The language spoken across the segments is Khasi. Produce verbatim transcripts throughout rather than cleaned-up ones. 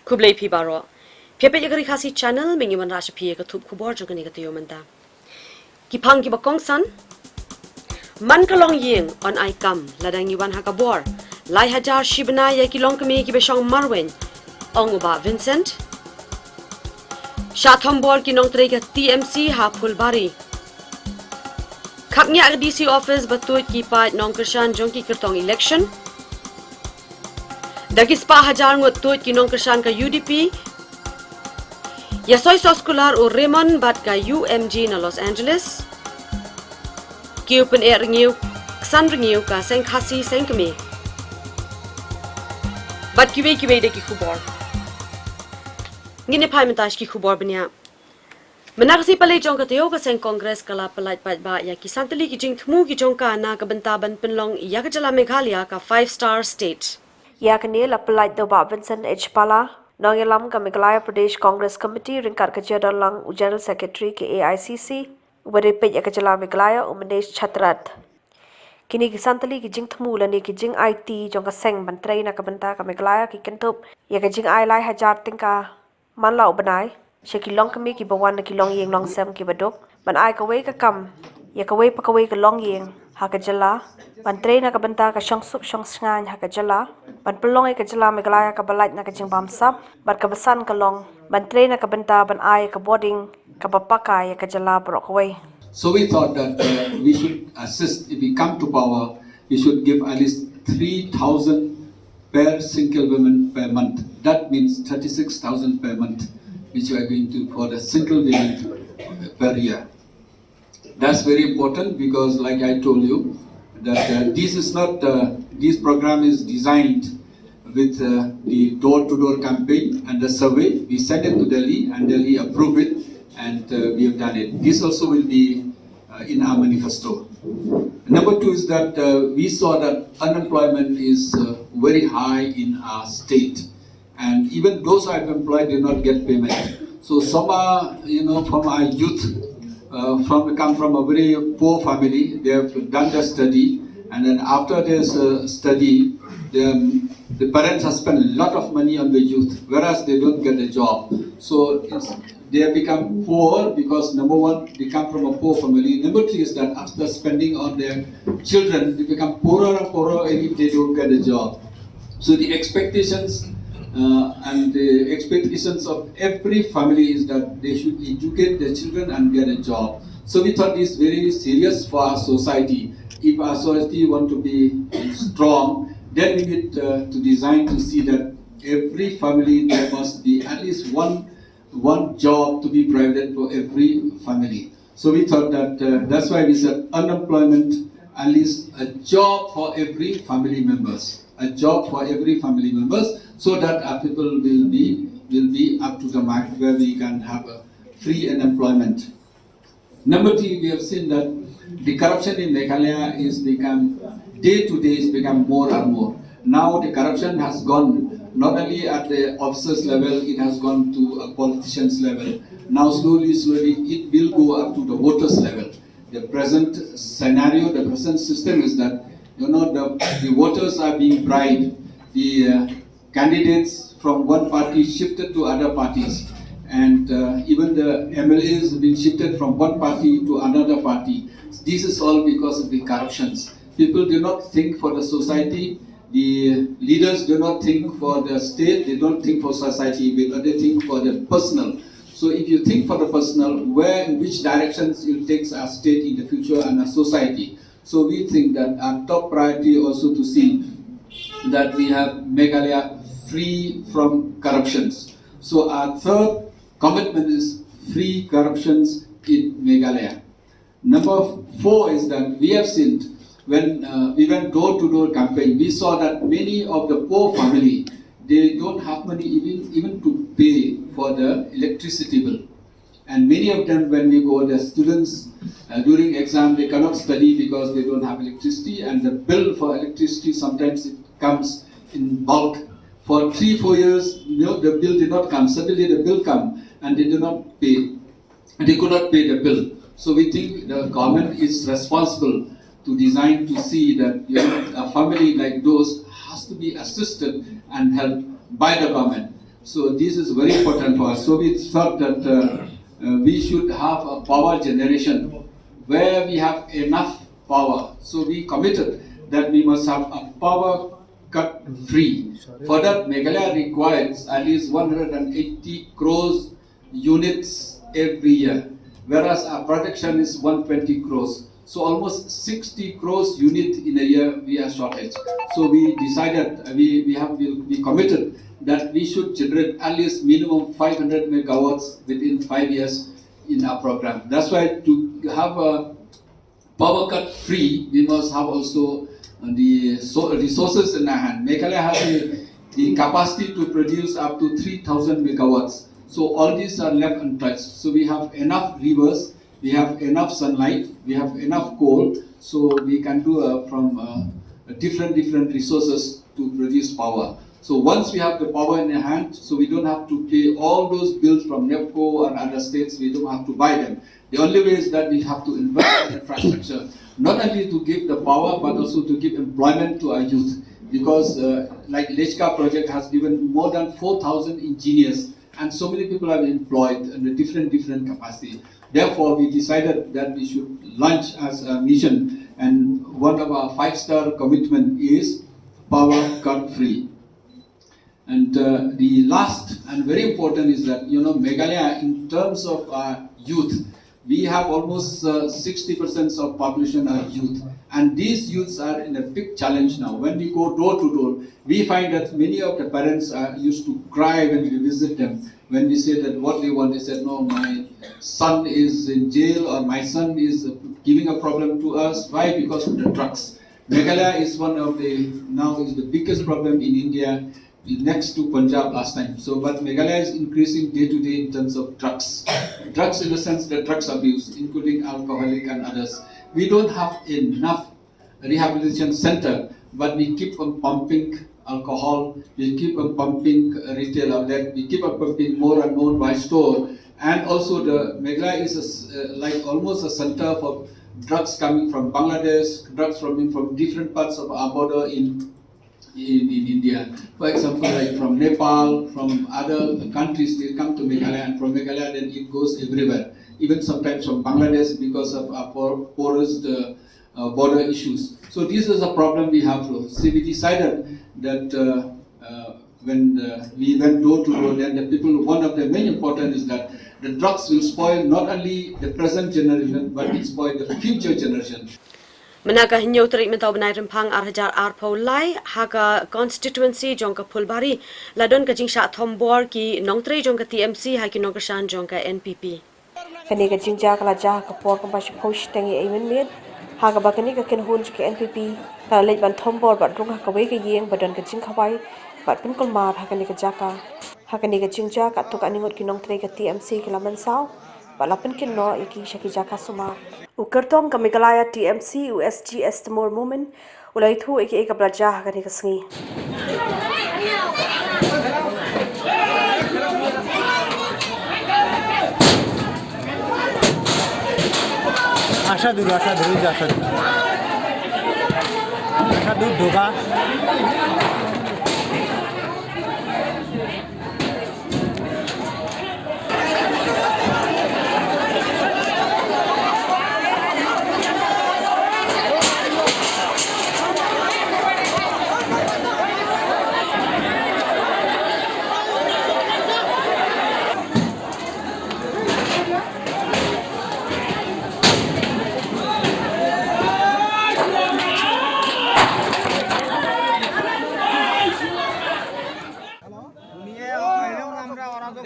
Khublei phi baroh. Phi peit ïa ka Ri Khasi Channel, mynta ngi wan rah sha phi ïa ka thup khubor jong kane ka taïew mynta. Ki phang kiba kongsan. Man ka longïing yn ai kam lada ngi wan ha ka bor. Lai hajar shi bnai ïa ki longkmie kiba shong marweiñ, ong u Bah Vincent. Shah thombor ki nongtrei ka T M C ha Phulbari. Khapngiah ka D C office ba tuid ki paid nongkyrshan jong ki kyrtong election. Da ki spah hajar ngut tuid ki nongkyrshan ka U D P. Ïa soi soskular u Raymond bad ka U M G na Los Angeles. Ki u pyneh rngiew, ksan rngiew ka seng Khasi seng kmie. Bad kiwei kiwei de ki khubor. Ngin ïa phai mynta sha ki khubor bniah. Mynta ka sngi Palei jong ka taïew ka seng Congress ka la pyllait paidbah ïa ki san tylli ki jingthmu ki jong ka na ka bynta ban pynlong ïa ka jylla Meghalaya ka five star state. Ïa kane la pyllait da u Bah Vincent H Pala, nongïalam ka Meghalaya Pradesh Congress Committee, ryngkat ka jingdon lang u General Secretary ka A I C C, uba dei peit ïa ka jylla Meghalaya u Monish Chatrath. Kine ki san tylli ki jingthmu lane ki jingaiti jong ka seng ban trei na ka bynta ka Meghalaya ki kynthup ïa ka jingai lai hajar tyngka man la u bnai sha ki longkmie kiba wan na ki longïing longsem kiba duk, ban ai kawei ka kam ïa kawei pa kawei ka longïing ha ka jylla, ban trei na ka bynta ka shongsuk shongshngaiñ ha ka jylla, ban pynlong ïa ka jylla Meghalaya kaba lait na ka jingbamsap bad kaba san ka long ban trei na ka bynta ban ai ka bording kaba paka ïa ka jylla baroh kawei. So we thought that uh, we should assist, if we come to power, we should give at least three thousand per single women per month. That means thirty-six thousand per month, which we are going to for the single women per year. That's very important because, like I told you, that uh, this is not uh, this program is designed with uh, the door-to-door campaign and the survey. We sent it to Delhi, and Delhi approved it, and uh, we have done it. This also will be uh, in our manifesto. Number two is that uh, we saw that unemployment is uh, very high in our state, and even those who have employed do not get payment. So some are, you know, from our youth, uh, from come from a very poor family. They have done their study, and then after this uh, study, the, the parents have spent a lot of money on the youth, whereas they don't get a job. So it's, they have become poor because, number one, they come from a poor family. Number three is that after spending on their children, they become poorer and poorer, and if they don't get a job. So the expectations uh, and the expectations of every family is that they should educate their children and get a job. So we thought this very serious for our society. If our society want to be strong, then we need uh, to design to see that every family there must be at least one one job to be provided for every family. So we thought that uh, that's why we said unemployment, at least a job for every family members, a job for every family members, so that our people will be will be up to the mark where we can have a free unemployment. Number three, we have seen that the corruption in Meghalaya is become day to day is become more and more. Now the corruption has gone not only at the officers level, it has gone to a politicians level. Now slowly, slowly, it will go up to the voters level. The present scenario, the present system is that you know the, the voters are being bribed. The uh, candidates from one party shifted to other parties, and uh, even the M L As have been shifted from one party to another party. This is all because of the corruptions. People do not think for the society. The leaders do not think for the state. They don't think for society, but they think for the personal. So if you think for the personal, where in which directions it takes our state in the future and our society. So we think that our top priority also to see that we have Meghalaya free from corruptions. So our third commitment is free corruptions in Meghalaya. Number four is that we have seen when uh, we went door to door campaign, we saw that many of the poor family, they don't have money even even to pay for the electricity bill. And many of them, when we go, the students uh, during exam, they cannot study because they don't have electricity, and the bill for electricity sometimes it comes in bulk. For three, four years, you know, the bill did not come. Suddenly, the bill come, and they did not pay. They could not pay the bill. So we think the government is responsible to design to see that you know, a family like those has to be assisted and helped by the government. So this is very important for us. So we thought that uh, uh, we should have a power generation where we have enough power. So we committed that we must have a power cut free. For that, Meghalaya requires at least one hundred eighty crores units every year, whereas our production is one twenty crores. So almost sixty crores unit in a year we are shortage. So we decided, uh, we, we have we, we committed that we should generate at least minimum five hundred megawatts within five years in our program. That's why to have a power cut free, we must have also uh, the so resources in our hand. Meghalaya has the, the capacity to produce up to three thousand megawatts. So all these are left untouched. So we have enough rivers, we have enough sunlight, we have enough coal. So we can do uh, from uh, different different resources to produce power. So once we have the power in our hand, so we don't have to pay all those bills from NEEPCO and other states. We don't have to buy them. The only way is that we have to invest in infrastructure, not only to give the power, but also to give employment to our youth. Because, uh, like, Lechka project has given more than four thousand engineers, and so many people are employed in a different, different capacity. Therefore, we decided that we should launch as a mission, and one of our five-star commitment is power cut free. And uh, the last and very important is that, you know, Meghalaya, in terms of our youth, we have almost uh, sixty percent of population are youth. And these youths are in a big challenge now. When we go door to door, we find that many of the parents are used to cry when we visit them. When we say that what they want, they said, "No, my son is in jail or my son is uh, giving a problem to us." Why? Because of the drugs. Meghalaya is one of the, now is the biggest problem in India, next to Punjab last time. So, but Meghalaya is increasing day to day in terms of drugs. Drugs in the sense that drugs abuse, including alcoholic and others. We don't have enough rehabilitation center, but we keep on pumping alcohol, we keep on pumping retail outlet, we keep on pumping more and more by store. And also the Meghalaya is a s uh, like almost a center for drugs coming from Bangladesh, drugs coming from different parts of our border in in, in India. For example, like from Nepal, from other countries, they come to Meghalaya, and from Meghalaya, then it goes everywhere. Even sometimes from Bangladesh because of our por- porous uh, uh, border issues. So this is a problem we have. So we decided that uh, uh, when uh, we went door to door, then the people, one of the main important is that the drugs will spoil not only the present generation, but it spoil the future generation. Mynta ka hynñiew tarik mynta u bnai Rymphang ar hajar arphew lai ha ka constituency jong ka Phulbari la don ka jingshah thombor ki nongtrei jong ka T M C ha ki nongkyrshan jong ka N P P. Kane ka jingjia ka la jia ha ka por kumba shiphew shiteng ïa i mynmiet ha kaba kane ka kynhun jong ka N P P ka la leit ban thombor bad rung ha kawei ka ïing ba don ka jingkhawai bad pynkulmar ha kane ka jaka. Ha kane ka jingjia katto katne ngut ki nongtrei ka T M C ki la mynsaw bad la pynkynnoh ïa ki sha ki jaka sumar. U kyrtong ka Meghalaya T M C u S G Estimor Momin u la ïathuh ïa kiei kiba la jia ha kane ka sngi. Asha duru, asha duru, asha duru. Asha duru, doga.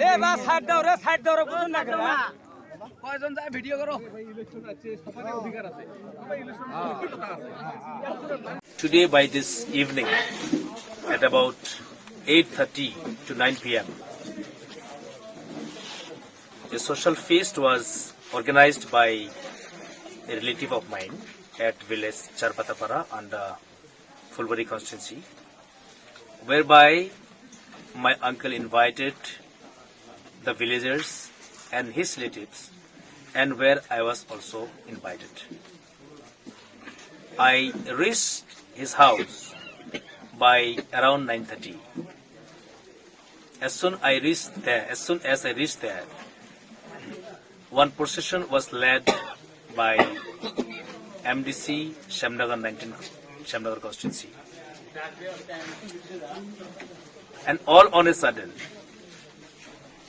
এ, বা side দাও রে, side দাও রে, বুঝুন না কেন? কয়জন যায় ভিডিও করো। Today by this evening at about eight thirty to nine p.m., a social feast was organized by a relative of mine at village Charpatapara under Phulbari constituency, whereby my uncle invited the villagers and his relatives, and where I was also invited. I reached his house by around nine thirty. As soon I reached there, as soon as I reached there, one procession was led by M D C Shyamnagar nineteen, Shyamnagar constituency. And all on a sudden,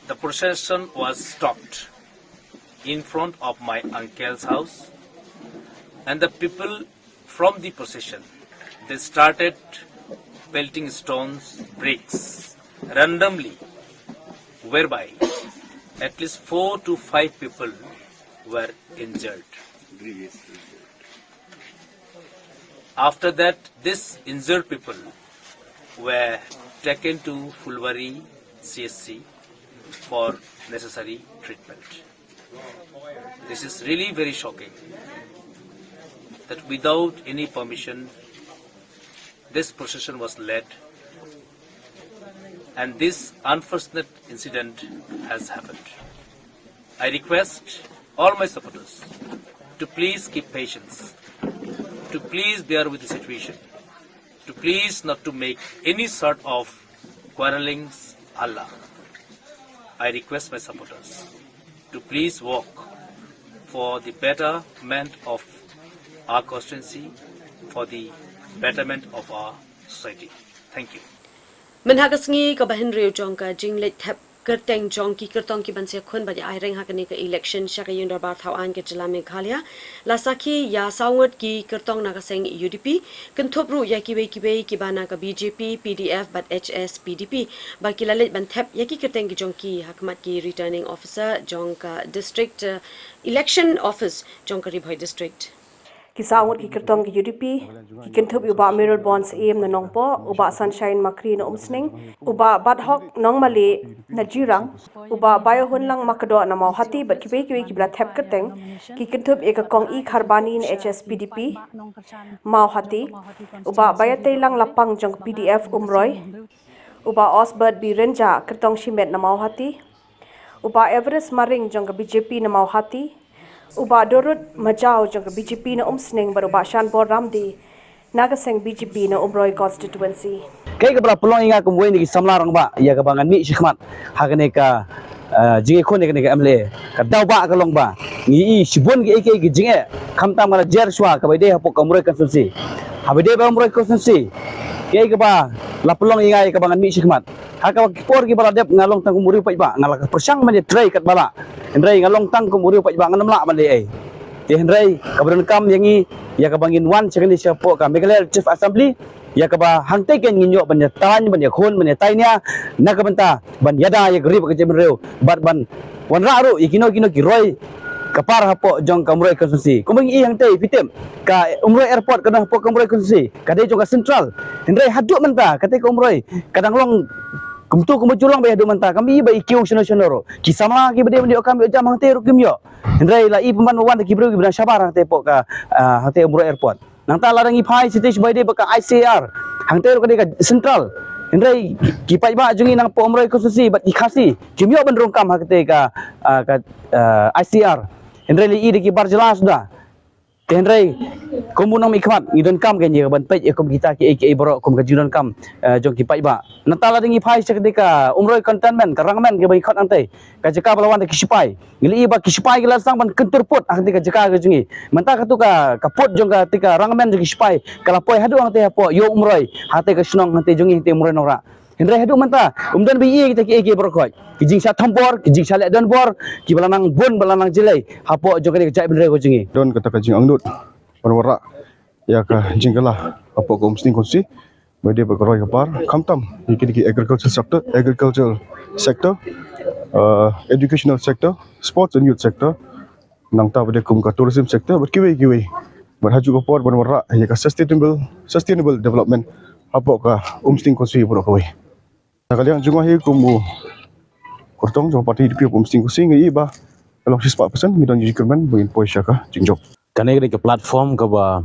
the procession was stopped in front of my uncle's house, and the people from the procession, they started pelting stones, bricks, randomly, whereby at least four to five people were injured. After that, these injured people were taken to Phulbari C H C for necessary treatment. This is really very shocking that without any permission, this procession was led and this unfortunate incident has happened. I request all my supporters to please keep patience, to please bear with the situation, to please not to make any sort of quarrelings, halla. I request my supporters to please work for the betterment of our constituency, for the betterment of our society. Thank you. Mynha ka sngi kaba hynriew jong ka jingleit thep kyrteng jong ki kyrtong ki ban sa ïakhun bad ïa aireng ha kane ka election sha ka Ïing Dorbar Thaw Aiñ ka jylla Meghalaya, la sakhi ïa saw ngut ki kyrtong na ka seng U D P, kynthup ruh ïa kiwei kiwei kiba na ka B J P, P D F bad H S P D P, ba ki la leit ban thep ïa ki kyrteng ki jong ki ha khmat ki Returning Officer jong ka district, eh, Election Office jong ka Ri Bhoi District. Ki saw ngut ki kyrtong ki U D P ki kynthup ïa u Bah Mayralborn Syiem na Nongpoh, u Bah Sunshine Makri na Umsning, u Bah Bathok Nongmale na Jirang, u Bah Baïohunlang Makdoh na Mawhati bad kiwei kiwei kiba la thep kyrteng ki kynthup ïa ka Kong E Kharbani na H S P D P Mawhati, u Bah Baïateilang Lapang jong ka P D F Umroi, u Bah Osbert B Rynjah kyrtong shimet na Mawhati, u Bah Everest Maring jong ka B J P na Mawhati, u Bah Dorud Majaw jong ka B J P na Umsning bad u Bah Shanbor Ramdie na ka seng B J P na Umroi constituency. Kaei kaba la pynlong ïa nga kum uwei na ki samla rangbah ïa kaba ngan mih shakhmat ha kane ka, eh, jingïakhun ïa kane ka M L A, ka daw ba ka long ba ngi ïohi shibun kiei kiei ki jingeh, khamtam nga la jer shuwa kaba ïadei hapoh ka Umroi constituency, haba ïadei bad Umroi constituency, kaei kaba la pynlong ïa nga ïa kaba ngan mih shakhmat. Ha kaba ki por kiba la dep nga long tang kum u riew paidbah, nga la pyrshang ban ïatrei katba lah. Hynrei nga long tang kum u riew paidbah, ngan ym lah ban leh ei. Te hynrei kaba donkam ïa ngi ïa kaba ngin wan sha kane shapoh ka Meghalaya Legislative Assembly, ïa kaba hangtei kein ngin ïoh ban ïataiñ, ban ïakhun, ban ïataiñ ïa na ka bynta ban ïada ïa ka ri bad ka jaitbynriew bad ban wanrah ruh ïa kino kino ki roi ka par hapoh jong ka Umroi constituency. Kumba ngi ïohi hangtei, phi tip, ka Umroi Airport ka don hapoh ka Umroi constituency, ka dei jong ka Central. Hynrei haduh mynta katei ka Umroi ka dang long kumto kumba ju long ba haduh mynta, kam i ba i kiew shano shano ruh. Ki samla kiba dei ban ïoh kam ïoh jam hangtei ruh kim ïoh. Hynrei la i pynban ba wan da ki briew kiba dang shabar hangtei hapoh ka, ah, hangtei Umroi Airport. Nangta lada ngi phai shatei sha ba ïadei bad ka I C R, hangtei ruh ka dei ka Central. Hynrei ki paidbah jong ngi napoh Umroi constituency bad ki Khasi kim ïoh ban rung kam ha katei ka, ah, ka, ah, I C R. Hynrei la i da ki bar jylla suda. Te hynrei kum u nongmihkhmat ngi donkam kein ïa ka ban peit ïa kum kita kiei kiei baroh kum ka jingdonkam, eh, jong ki paidbah. Nangta lada ngi phai sha katei ka Umroi Cantonment, ka Rangmen kaba ngi khot hangtei, ka jaka ba la wan da ki shipai. Ngi la i ba ki shipai ki la sdang ban kyntur pud ha katei ka jaka ka jong ngi. Mynta katto ka, ka pud jong katei ka Rangmen jong ki shipai ka la poi haduh hangtei hapoh ïew Umroi, hatei ka shnong hangtei jong ngi, hangtei Umroi Nongrah. Hynrei haduh mynta ym don ba ïohi ïa kita kiei kiei baroh khoit. Ki jingshah thombor, ki jingshah leh donbor kiba la nang bun, ba la nang jlei hapoh jong kane ka jaitbynriew ka jong ngi. Don kata ka jingangnud ban wanrah ïa ka jingkylla hapoh ka Umsning constituency, ba dei ba ka roi ka par, khamtam ïa kine ki agricultural sector, agricultural sector, uh, educational sector, sports and youth sector, nangta ba dei kum ka tourism sector bad kiwei kiwei. Bad ha kajuh ka por ban wanrah ïa ka sustainable, sustainable development hapoh ka Umsning constituency baroh kawei. Na ka liang jong nga hi kum u kyrtong jong ka party U D P hapoh Umsning constituency, nga i ba ka long shispah percent ngi don jingkyrmen ba ngin poi sha ka jingjop. Kane ka dei ka platform kaba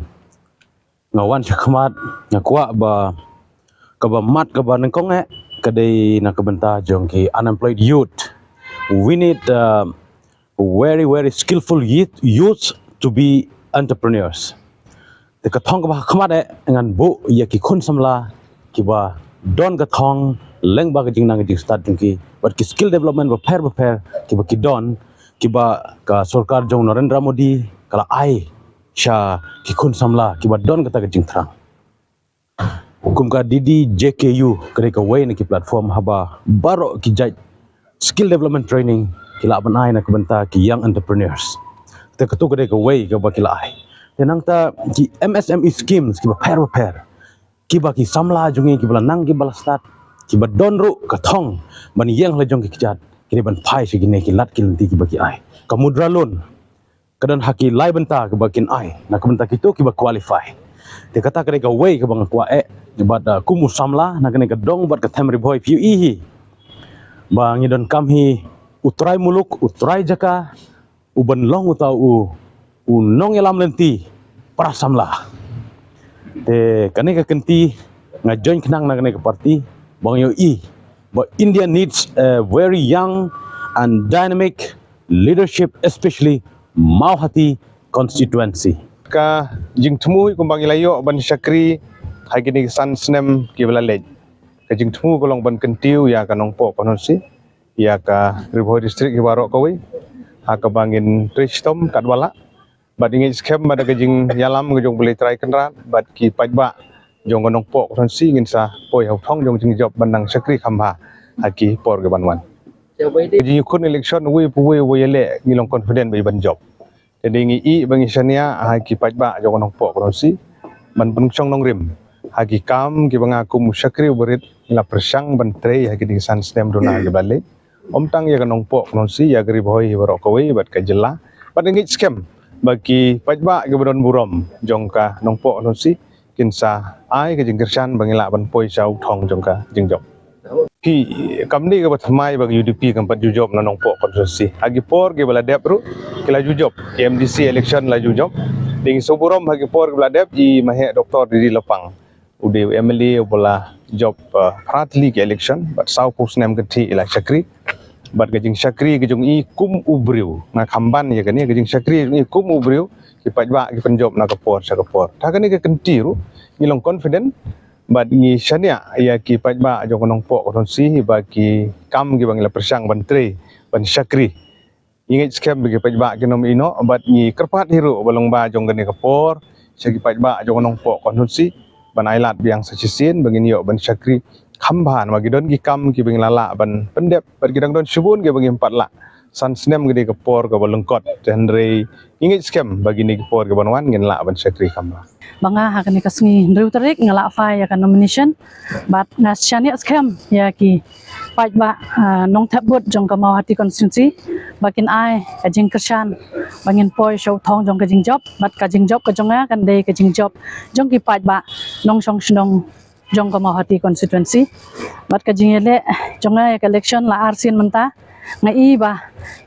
nga wan shakhmat, nga kwah ba kaba mat kaba nyngkong eh ka dei na ka bynta jong ki unemployed youth. We need, uh, very, very skillful youth, youths to be entrepreneurs. Te ka thong kaba ha khmat eh ngan buh ïa ki khun samla kiba don ka thong lyngba ka jingnang ka jingstad jong ki bad ki skill development bapher bapher kiba ki don, kiba ka sorkar jong Narendra Modi ka la ai sha ki khun samla kiba don kata ka jingthrang. Kum ka D D J K U ka dei kawei na ki platform haba baroh ki jait skill development training ki lah ban ai na ka bynta ki young entrepreneurs. Te katu ka dei kawei kaba ki lah ai. Te nangta ki M S M E schemes kiba pher bapher, kiba ki samla jong ngi kiba la nang kiba la stad, kiba don ruh ka thong ban ïeng ha la jong ki kjat, ki dei ban phai sha kine ki lad ki lynti kiba ki ai. Ka mudra loan ka don ha ki lai bynta kiba kin ai na ka bynta kito kiba qualify. Te kata ka dei kawei kaba nga kwah eh bad, ah, kum u samla na kane ka dong bad ka them Ri Bhoi phi ïohi hi ba ngi donkam hi u trai muluk, u trai jaka, u ban long uta u, u nongïalam lynti para samla. Te kane ka kynti nga join khnang na kane ka party ba nga ïohi ba India needs a very young and dynamic leadership, especially Mawhati constituency. Ka jingthmu kumba ngi la ïoh ban shakri ha kine ki san snem kiba la leit, ka jingthmu ka long ban kyntiew ïa ka Nongpoh constituency, ïa ka Ri Bhoi district hi baroh kawei ha kaba ngin trei shitom katba lah. Bad ngi ngeit skhem ba da ka jingïalam ka jong U Blei Trai Kynrad bad ki paidbah jong ka Nongpoh constituency ngin sa poi ha u thong jong jingjop ban nang shakri kham bha ha ki por kiban wan. Ka jingïakhun election uwei pa uwei uba ïaleh ngi long confident ba i ban jop. Te dei ngi ïohi ba ngi shaniah ha ki paidbah jong ka Nongpoh constituency ban pynshong nongrim ha ki kam kiba nga kum u shakri u barit ngi la pyrshang ban trei ha kine ki san snem duna kiba la leit. Ym tang ïa ka Nongpoh constituency, ïa ka Ri Bhoi hi baroh kawei bad ka jylla. Bad ngi ngeit skhem ba ki paidbah kiba don burom jong ka Nongpoh constituency kin sa ai ka jingkyrshan ba ngi lah ban poi sha u thong jong ka jingjop. Phi, kam dei kaba thymmai ba ka U D P kam pat ju jop na Nongpoh constituency. Ha ki por kiba la dep ruh ki la ju jop, ki M D C election la ju jop. Dei ngi sngewburom ha ki por kiba la dep i Maheh Doctor D D Lapang u dei u M L A uba la jop, uh, phra tylli ki election bad sawphew snem ka dei i la shakri. Bad ka jingshakri ka jong i kum u briew, nga kham ban ïa kane, ka jingshakri ka jong i kum u briew, ki paidbah ki pynjop na ka por sha ka por. Te kane ka kynti ruh ngi long confident bad ngi shaniah ïa ki paidbah jong ka Nongpoh constituency ba ki kam kiba ngi la pyrshang ban trei ban shakri. Ngi ngeit skhem ba ki paidbah kin ym ïehnoh bad ngi kyrpad hi ruh ba long ba jong kane ka por sha ki paidbah jong ka Nongpoh constituency ban ai lad biang sa shisien ba ngin ïoh ban shakri kham bha namar ki don ki kam kiba ngi la lah ban pyndep bad ki dang don shibun kiba ngim pat lah. San snem ka dei ka por kaba lyngkot, te hynrei ngi ngeit skhem ba kine ki por kiban wan ngin lah ban shakri kham bha. Ba nga ha kane ka sngi hynriew tarik nga lah file ïa ka nomination bad nga shaniah skhem ïa ki paidbah, ah, nongthep vote jong ka Mawhati constituency ba kin ai ka jingkyrshan ba ngin poi sha u thong jong ka jingjop bad ka jingjop ka jong nga kan dei ka jingjop jong ki paidbah nongshong shnong jong ka Mawhati constituency. Bad ka jingïaleh jong nga ïa ka election la arsien mynta, nga i ba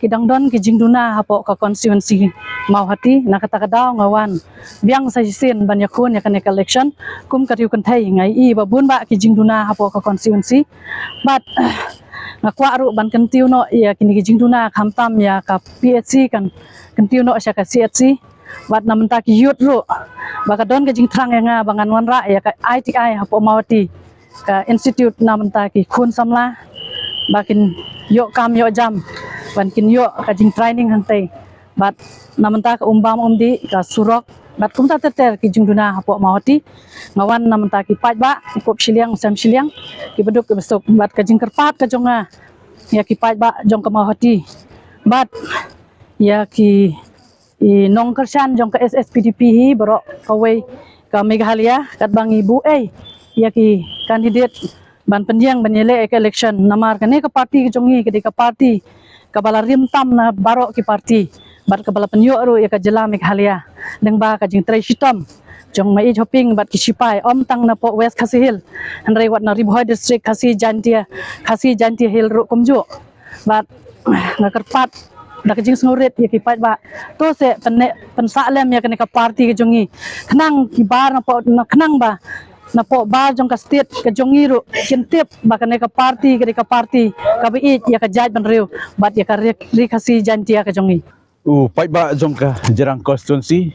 ki dang don ki jingduna hapoh ka constituency Mawhati, na kata ka daw nga wan biang sa shisien ban ïakhun ïa kane ka election kum ka riew kynthei. Nga i ba bun bah ki jingduna hapoh ka constituency bad nga kwah ruh ban kyntiew noh ïa kine ki jingduna, khamtam ïa ka P H C kan kyntiew noh sha ka C H C. Bad na mynta ki youth ruh ba ka don ka jingthrang ïa nga ba ngan wanrah ïa ka I T I hapoh Mawhati, ka institute na mynta ki khun samla ba kin ïoh kam ïoh jam, ban kin ïoh ka jingtraining hangtei. Bad na mynta ka umbam umdih, ka surok bad kumta ter ter ki jingduna hapoh Mawhati, nga wan na mynta ki paidbah, u kup shiliang u sem shiliang, ki baduk ki basuk. Bad ka jingkyrpad ka jong nga ïa ki paidbah jong ka Mawhati bad ïa ki i nongkyrshan jong ka S S P D P hi baroh kawei ka Meghalaya, katba ngi buh ei ïa ki candidate ban pynïeng ban ïaleh ïa ka election, namar kane ka party ka jong ngi ka dei ka party kaba la rim tam na baroh ki party bad kaba la pynïoh ruh ïa ka jylla Meghalaya lyngba ka jingtrei shitom jong Maieit Hoping bad ki shipai, ym tang napoh West Khasi Hills hynrei wat na Ri Bhoi District, Khasi Jaintia, Khasi Jaintia Hills ruh kumjuh. Bad nga kyrpad da ka jingsngewrit ïa ki paidbah, to se pynne pynsah lem ïa kane ka party ka jong ngi, khnang ki bar napoh, khnang ba napoh bar jong ka state ka jong ngi ruh kin tip ba kane ka party ka dei ka party kaba ïeit ïa ka jaitbynriew bad ïa ka ri, ri Khasi Jaintia ka jong ngi. U paidbah jong ka Jirang constituency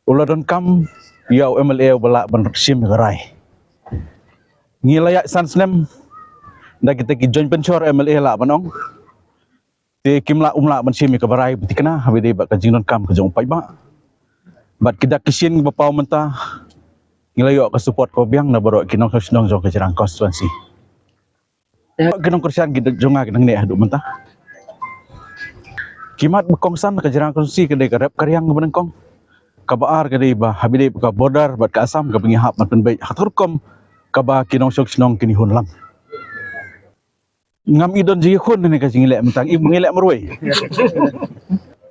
u la donkam ïa u M L A uba lah ban shim ïa ka rai. Ngi la ïaid san snem Da kita ki joint venture M L A lah ban ong. Te kim lah um lah ban shim ïa ka barai ba thikna haba ïadei bad ka jingdonkam ka jong u paidbah. Bad ki dak ki shin ba paw mynta ngi la ïoh ka support kaba biang na baroh ki nongshong shnong jong ka Jirang constituency. Ki nongkyrshan ki jong nga ki nangne haduh mynta. Ki mat ba kongsan ka Jirang constituency ka dei ka rep ka riang kaba nyngkong. Kaba ar ka dei ba haba ïadei bad ka border bad ka Assam kaba ngi hap ban pynbeit ha ka rukom kaba ki nongshong shnong kin ïa hun lang. Ngam i don jingïakhun ne ka jingïaleh mynta, i ngi leh marwei.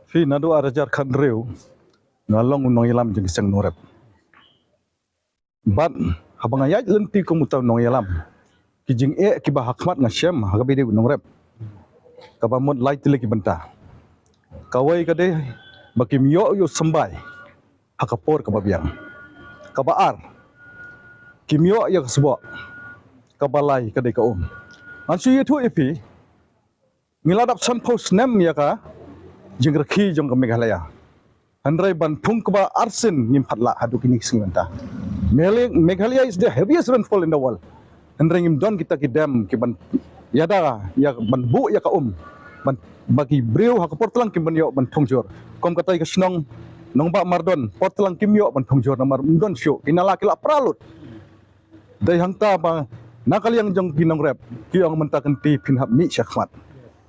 Phi, naduh ar hajar khathynriew nga long u nongïalam jong ki seng nongrep. Bad haba nga ïaid lynti kum uta u nongïalam, ki jingeh kiba ha khmat nga shem ha kaba ïadei u nongrep, kaba mut lai tylli ki bynta. Kawei ka dei ba kim ïoh ïa u symbai ha ka por kaba biang. Kaba ar, kim ïoh ïa ka sboh. Kaba lai ka dei ka um. Ngan shu ïathuh ïa phi, ngi la dap sanphew snem ïa ka jingrakhe jong ka Meghalaya. Hynrei ban phung kaba arsien ngim pat lah haduh kine ki sngi mynta. Meghalaya, Meghalaya is the heaviest rainfall in the world. Hynrei ngim don kita ki dam ki ban ïada ïa ban buh ïa ka um. Ban, ba ki briew ha ka por tlang kim ban ïoh ban thung jur. Kum katei ka shnong Nongbah Mardon, por tlang kim ïoh ban thung jur namar ym don shuh. Ki nala ki la pra lut. Dei hangta ba na ka liang jong ki nongrep ki ong mynta kynti phin hap mih sha khmat.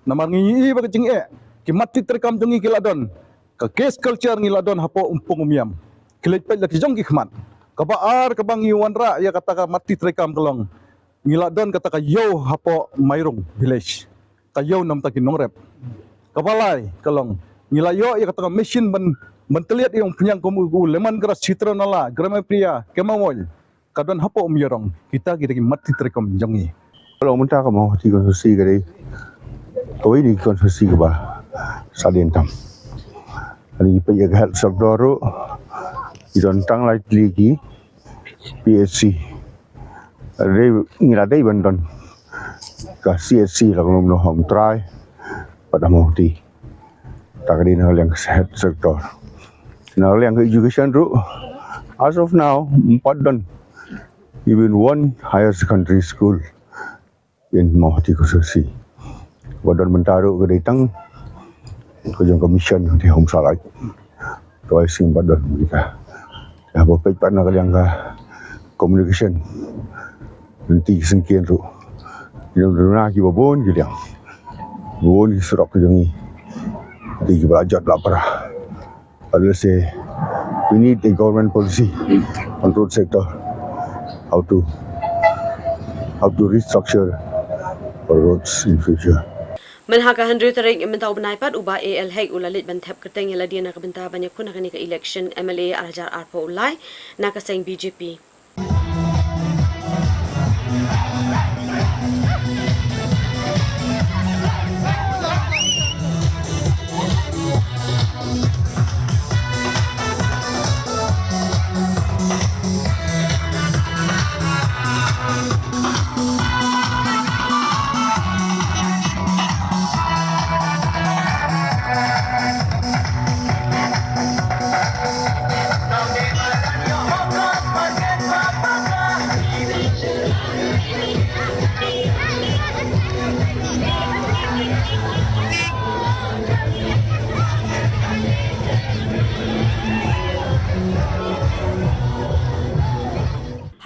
Namar ngi ïohi ba ka jingeh, ki mat ti treikam jong ngi ki la don. Ka caste culture ngi la don hapoh Umpung Umiam. Ki leit peit la ki jong ki khmat. Kaba ar kaba ngi wanrah ïa kata ka mat ti treikam ka long, ngi la don kata ka ïew hapoh Mairung village. Ka ïew namar ki nongrep. Kaba lai ka long, ngi la ïoh ïa kata ka machine ban, ban tylliat ïa u phniang kum u, u lemon grass, Chitranala, Gramipalia, Kemawoi. Ka don hapoh Umïarong, kita ki dei ki mat ti treikam jong ngi. Long mynta ka Mawhati constituency ka dei kawei na ki constituency kaba sah dien tam. Ani peit ïa ka health sector ruh, ki don tang lai tylli ki P H C. Dei, ngi la dei ban don ka C H C la ka long noh hom trai bad ha Mawhati. Ta ka dei na ka liang ka health sector. Na ka liang ka education ruh, as of now ym pat don even one higher secondary school in Mawhati constituency. Ba don mynta ruh ka dei tang ka jong ka mission ka dei home satellite. Ka wai sim ba don mynta. Haba peit pat na ka liang ka communication, lynti ki syngkien ruh, ki duna kiba bun ki liang, bun ki surok ki jong ngi, lynti kiba la jot la pra. But let's say we need a government policy on road sector, how to, how to restructure our roads in future. Mynha ka hynriew tarik mynta u bnai pat, u Bah A L Hek u la leit ban thep kyrteng ïa lade na ka bynta ban ïakhun ha kane ka election M L A ar hajar arphew lai na ka seng B J P.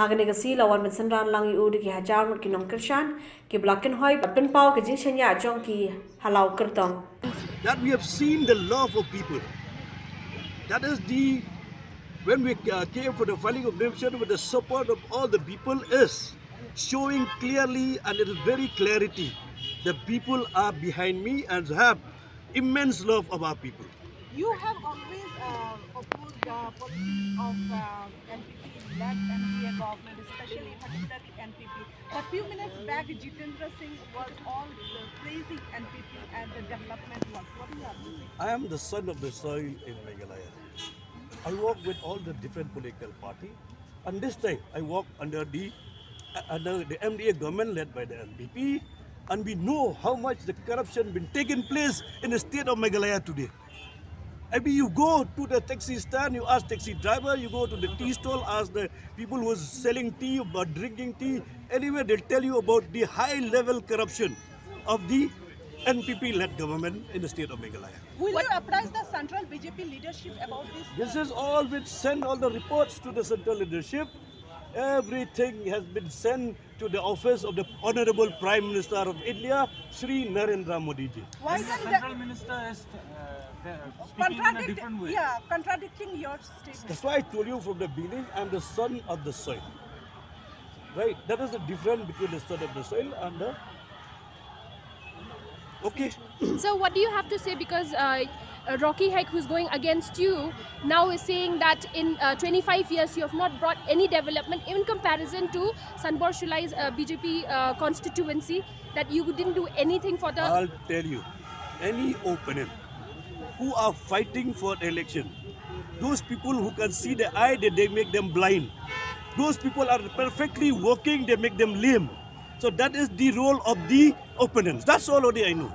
Ha kane ka sngi la wan ban synran lang ïa u da ki hajar ngut ki nongkyrshan kiba la kynhoi ban pynpaw ka jingshaniah jong ki ha la u kyrtong. That we have seen the love of people. That is the, when we, uh, came for the filing of nomination with the support of all the people is showing clearly and it is very clarity. The people are behind me and have immense love of our people. You have always, uh, opposed the policies of, uh, N P P-led N D A government, especially, particularly N P P. A few minutes back, Jitendra Singh was all, uh, praising N P P and the development work. What do you have to say? I am the son of the soil in Meghalaya. I work with all the different political party, and this time I work under the, uh, under the M D A government led by the N P P, and we know how much the corruption been taking place in the state of Meghalaya today. I mean, you go to the taxi stand, you ask taxi driver, you go to the tea stall, ask the people who are selling tea, about drinking tea, anywhere they'll tell you about the high level corruption of the N P P led government in the state of Meghalaya. Will you apprise the central B J P leadership about this? This is all been sent, all the reports to the central leadership. Everything has been sent to the office of the Honorable Prime Minister of India, Shri Narendra Modi ji. Why then the Central Minister is uh, the, speaking in a contradict- different way? Yeah, contradicting your statement. That's why I told you from the beginning, I'm the son of the soil. Right? That is the difference between the son of the soil and the. Okay. So what do you have to say? Because uh, uh, Rocky Hek, who's going against you, now is saying that in uh, twenty-five years you have not brought any development in comparison to Sanbor Shullai's uh, B J P uh, constituency, that you didn't do anything for the. I'll tell you, any opponent who are fighting for election, those people who can see the eye, they, they make them blind. Those people are perfectly working, they make them lame. So that is the role of the opponents. That's all only I know.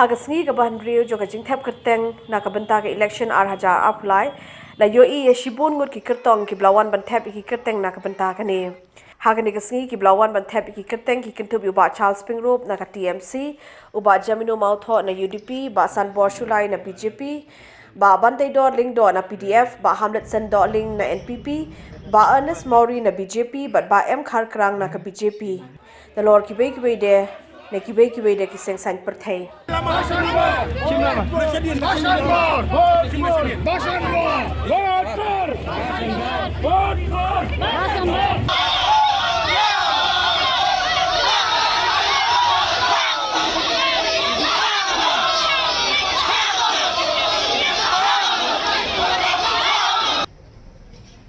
Ha ka sngi kaba hynriew jong ka jingthep kyrteng na ka bynta ka election ar hajar arphew lai, la ïohi ïa shibun ngut ki kyrtong kiba la wan ban thep ïa ki kyrteng na ka bynta kane. Ha kane ka sngi kiba la wan ban thep ïa ki kyrteng ki kynthup ïa u Bah Charles Pyngrope na ka T M C, u Bah Jamino Mawthoh na U D P, Bah Sanbor Shullai na B J P, Bah Banteidor Lyngdoh na P D F, Bah Hamletson Dohling na N P P, Bah Ernest Mawrie na B J P bad Bah M Kharkrang na ka B J P. Nalor kiwei kiwei de, na kiwei kiwei de ki seng saiñ pyrthei.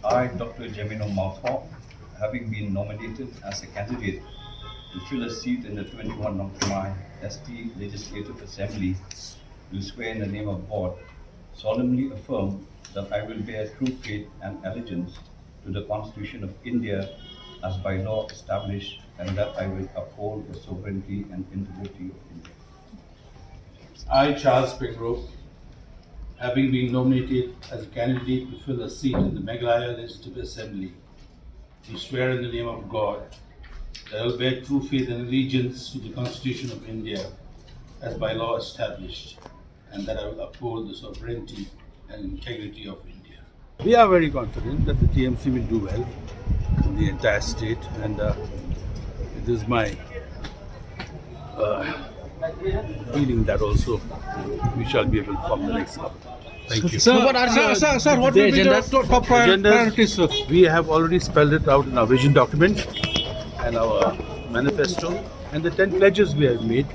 I, Doctor Jamino Mawthoh, having been nominated as a candidate to fill a seat in the twenty-one Nongthymmai S T Legislative Assembly, do swear in the name of God, solemnly affirm that I will bear true faith and allegiance to the Constitution of India as by law established, and that I will uphold the sovereignty and integrity of India. I, Charles Pyngrope, having been nominated as a candidate to fill a seat in the Meghalaya Legislative Assembly, do swear in the name of God that I will bear true faith and allegiance to the Constitution of India as by law established, and that I will uphold the sovereignty and integrity of India. We are very confident that the T M C will do well in the entire state, and uh, it is my uh, feeling that also we shall be able to form the next government. Thank you. Sir, what are sir, the, sir, sir, what the will be the agendas? Top, top prior- Agendas, priorities, sir? We have already spelled it out in our vision document and our manifesto and the ten pledges we have made.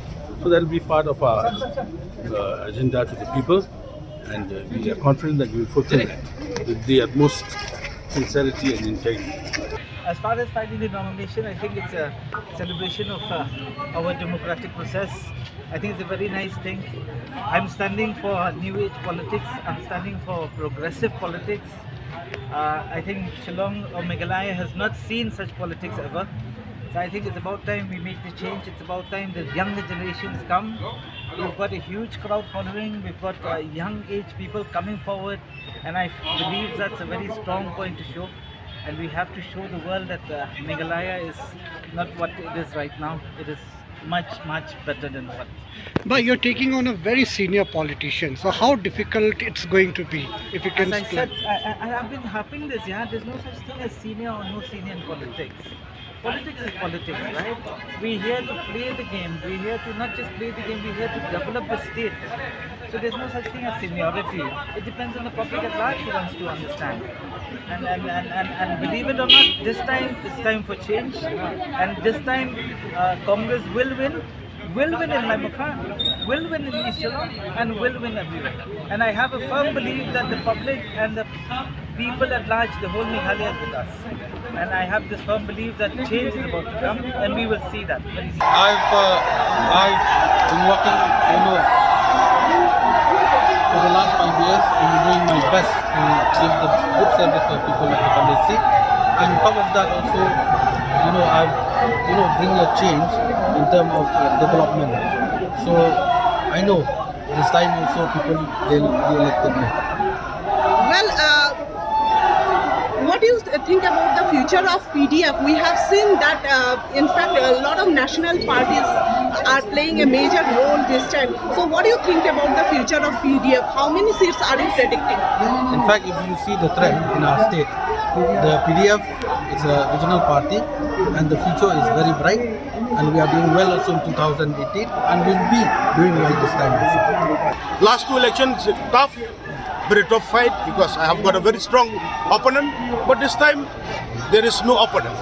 So that will be part of our uh, agenda to the people, and uh, we are confident that we will fulfill it with the utmost sincerity and integrity. As far as finding the nomination, I think it's a celebration of uh, our democratic process. I think it's a very nice thing. I'm standing for new age politics. I'm standing for progressive politics. Uh, I think Shillong or Meghalaya has not seen such politics ever. So I think it's about time we make the change. It's about time the younger generations come. We've got a huge crowd following. We've got uh, young age people coming forward, and I believe that's a very strong point to show. And we have to show the world that uh, Meghalaya is not what it is right now. It is much, much better than what. But you're taking on a very senior politician, so how difficult it's going to be if you can As I explain? Said, I, I, I've been harping this, yeah, there's no such thing as senior or no senior in politics. Politics is politics, right? We're here to play the game. We're here to not just play the game, we're here to develop the state. So there's no such thing as seniority. It depends on the public at large who wants to understand. And, and, and, and, and believe it or not, this time it's time for change. And this time, uh, Congress will win, will win in Laimukha, will win in East Shillong, and will win everywhere. And I have a firm belief that the public and the people at large, the whole Meghalaya is with us. And I have this firm belief that change is about to come, and we will see that very soon. I've, uh, I've been working, you know, for the last five years and doing my best to give the good service to the people of the constituency. And on top of that also, you know, I've, you know, bring a change in terms of uh, development. So I know this time also people, they, they elected me. Well, uh, what do you th- think about the future of P D F? We have seen that, uh, in fact, a lot of national parties are playing a major role this time. So, what do you think about the future of P D F? How many seats are you predicting? In fact, if you see the trend in our state, the P D F is a regional party, and the future is very bright. And we are doing well also in two thousand eighteen, and we'll be doing well this time also. Last two elections tough, very tough fight because I have got a very strong opponent, but this time there is no opponent.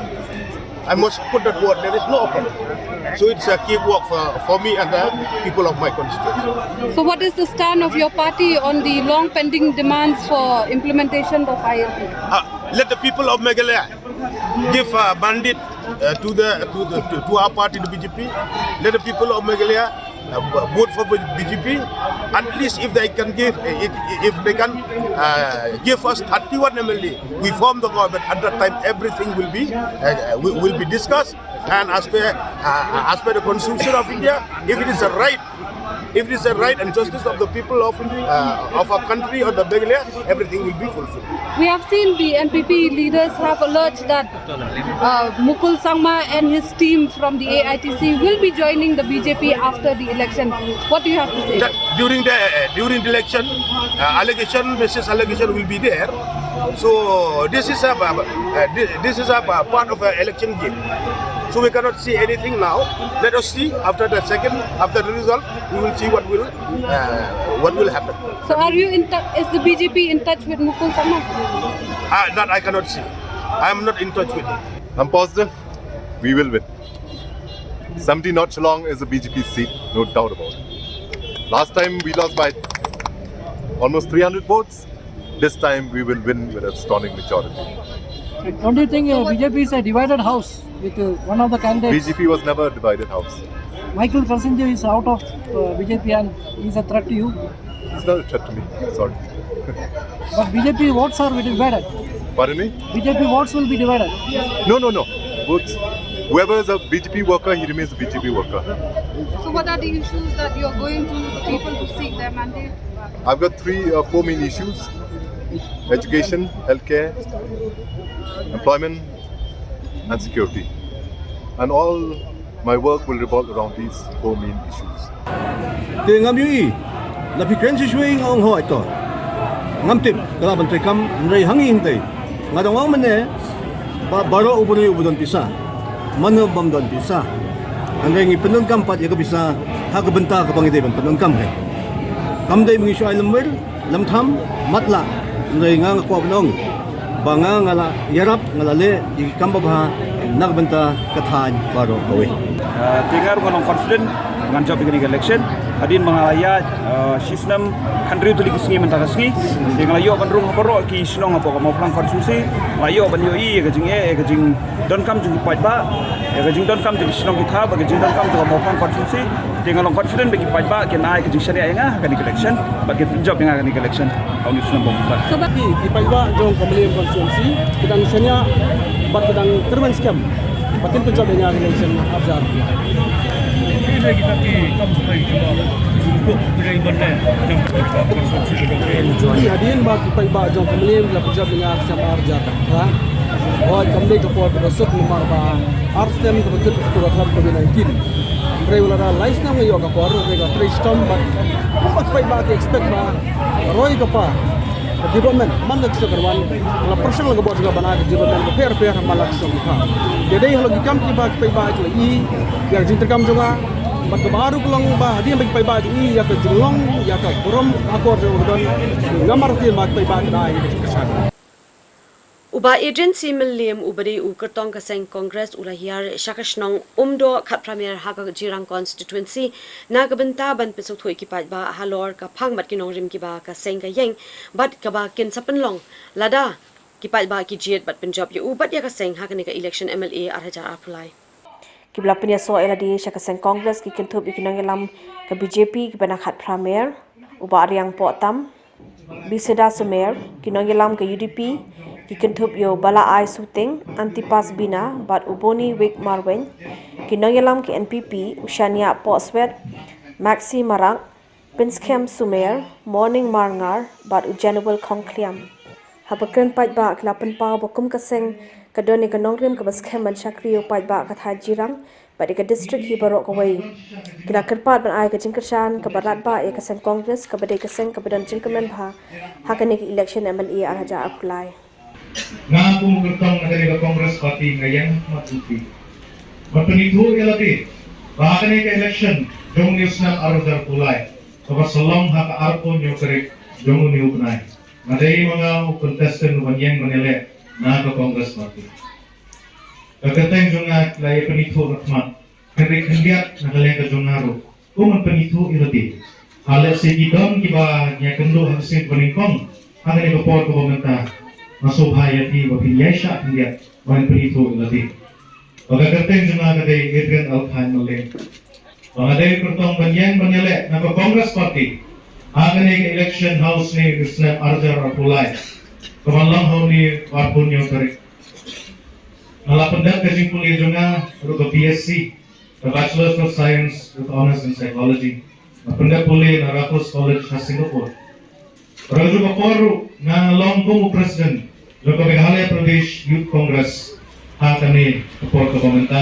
I must put that word, there is no opponent. So it's a cakewalk for, for me and the people of my constituency. So what is the stand of your party on the long pending demands for implementation of I L P? Uh, let the people of Meghalaya give a mandate uh, to the to the to, to our party, the B J P. Let the people of Meghalaya uh, vote for B J P. At least if they can give, if, if they can uh, give us thirty-one M L A, we form the government. At that time, everything will be uh, will, will be discussed. And as per uh, as per the Constitution of India, if it is a right, if it is a right and justice of the people of uh, of our country or the Meghalaya, everything will be fulfilled. We have seen the N P P leaders have alleged that uh, Mukul Sangma and his team from the A I T C will be joining the B J P after the election. What do you have to say? That during the uh, during the election, uh, allegation basis allegation will be there. So this is a uh, this is a uh, part of an election game. So we cannot see anything now. Let us see after the second, after the result, we will see what will uh, what will happen. So are you in touch? Is the B J P in touch with Mukul Sangma? Uh, that I cannot see. I am not in touch with him. I'm positive we will win. Seventeen North Shillong is a B J P seat, no doubt about it. Last time we lost by almost three hundred votes. This time we will win with a stunning majority. Don't you think uh, B J P is a divided house with uh, one of the candidates? B J P was never a divided house. Michael Khashoggi is out of uh, B J P and he's a threat to you. It's not a threat to me. Sorry. But B J P votes are divided. Pardon me? B J P votes will be divided. No, no, no. Votes. Whoever is a B J P worker, he remains a B J P worker. So, what are the issues that you are going to the people to seek their mandate? I've got three or four main issues: education, healthcare, employment, and security. And all my work will revolve around these four main issues. Te ngam ïohi la phi kren shuh shuh, nga ong hooid to. Ngam tip ka lah ban treikam, hynrei ha ngi hangtei nga dang ong mynne ba baroh u briew u ba don pisa, mano bym don pisa. Hynrei ngi pyndonkam pat ïa ka pisa ha ka bynta kaba ngi dei ban pyndonkam. Kam dei ba ngi shu ai lymwir, Lam tham matlah, hynrei nga nga kwah ban ong ba nga nga la ïarap, nga la leh ïa ki kam babha na ka bynta ka thaiñ baroh kawei. Ah, te nga ruh nga long confident ngan jop ïa kane ka election. Hadien ba nga la ïaid, ah, shisnem hynriew tylli ki sngi mynta ka sngi, te nga la ïoh ban rung ha baroh ki shnong hapoh ka Mawphlang constituency. Nga la ïoh ban ïohi ïa ka jingeh, ïa ka jingdonkam jong ki paidbah, ïa ka jingdonkam jong ki shnong ki thaw, bad ka jingdonkam jong ka Mawphlang constituency. Te nga long confident ba ki paidbah kin ai ka jingshaniah ïa nga ha kane ka election bad kin pynjop ïa nga ha kane ka election ha une u snem ba mynta. Ki, ki paidbah jong ka Mylliem constituency ki dang shaniah bad ki dang kyrmen skhem ba kin pynjop ïa nga ha kane ka election arhajar. Ki dei kita ki kam sumai kiba suk pynjai ban leh jong ka constituency ka jong ki. Hadien ba ki paidbah jong ka Mylliem ki la pynjop ïa nga ha ka snem arhajar. Ha? Hooid, kam dei ka por kaba suk namar ba ar snem kaba kut ka por ka Covid nineteen. Hynrei wat la da lai snem nga ïoh ka por, hynrei ka trei shitom bad kumba ki paidbah ki expect ba ka roi ka par ka development man la ka shnong kan wan, la pyrshang la ka bor jong nga ban ai ka development bapher bapher man la ka shnong ka. Ïa dei halor ki kam kiba ki paidbah ki la ïohi ïa ka jingtrei kam jong nga. Bad kaba ar ruh ka long ba hadien ba ki paidbah ki ïohi ïa ka jinglong ïa ka burom akor jong nga, nga martir ba ki paidbah ki da ai ïa ka jingkyrshan. U Bah Adrian C Mylliem uba dei u kyrtong ka seng Congress u la hiar sha ka shnong Umdoh Khatphra Mer ha ka Jirang constituency na ka bynta ban pynsngewthuh ïa ki paidbah halor ka phang bad ki nongrim kiba ka seng ka ïeng bad kaba kin sa pynlong lada ki paidbah ki jied ban pynjop ïa u bad ïa ka seng ha kane ka election M L A arhajar arphew lai. Kiba la pynïasoh ïa lade sha ka seng Congress ki kynthup ïa ki nongïalam ka B J P kiba na Khatphra Mer, u Bah Riang Pohtam, Biseda Sumer, ki nongïalam ka U D P ki kynthup ïa u Bah Laai Suting, Antipas Bina bad u Boni Wik Marwein, ki nongïalam ka N P P, u Shaniah Pohswet, Maxi Marak, Pynskhem Sumer, Morning Marngar bad u Januel Khongkliam. Haba kren paidbah ki la pynpaw ba kum ka seng ka don ïa ka nongrim kaba skhem ban shakri ïa u paidbah ka thaiñ Jirang bad ïa ka district hi baroh kawei. Ki la kyrpad ban ai ka jingkyrshan kaba radbah ïa ka seng Congress kaba dei ka seng kaba don jingkyrmen bha ha kane ka election M L A arhajar arphew lai. Nga kum u kyrtong na kane ka Congress Party nga ïeng ha khmat jong phi ban pynithuh ïa lade ba ha kane ka election jong une u snem arhajar arphew lai kaba sa long ha ka arphew hynñiew tarik jong une u bnai, nga dei ma nga u contestant uban ïeng ban ïaleh na ka Congress Party. Ka kyrteng jong nga ki la ïa pynithuh na khmat, hynrei khyndiat na ka liang ka jong nga ruh kum ban pynithuh ïa lade. Ha lehse ki don kiba ngi ïakynduh ha ka sngi kaba nyngkong ha kane ka por kaba mynta, nga sngewbha ïa phi ba phin ïaishah khyndiat ban pynithuh ïa lade. Ba ka kyrteng jong nga ka dei Adrian L Khain Mylliem. Ba nga dei u kyrtong ban ïeng ban ïaleh na ka Congress Party ha kane ka election ha u snem, u snem arhajar arphew lai, kaban long ha une u arphew hynñiew tarik. Nga la pyndep ka jingpule jong nga ruh ka B S C, ka Bachelors of Science with Honours in Psychology. Nga pyndep pule na Raffles College ha Singapore. Bad ha kajuh ka por ruh nga long kum u president jong ka Meghalaya Pradesh Youth Congress ha kane ka por kaba mynta.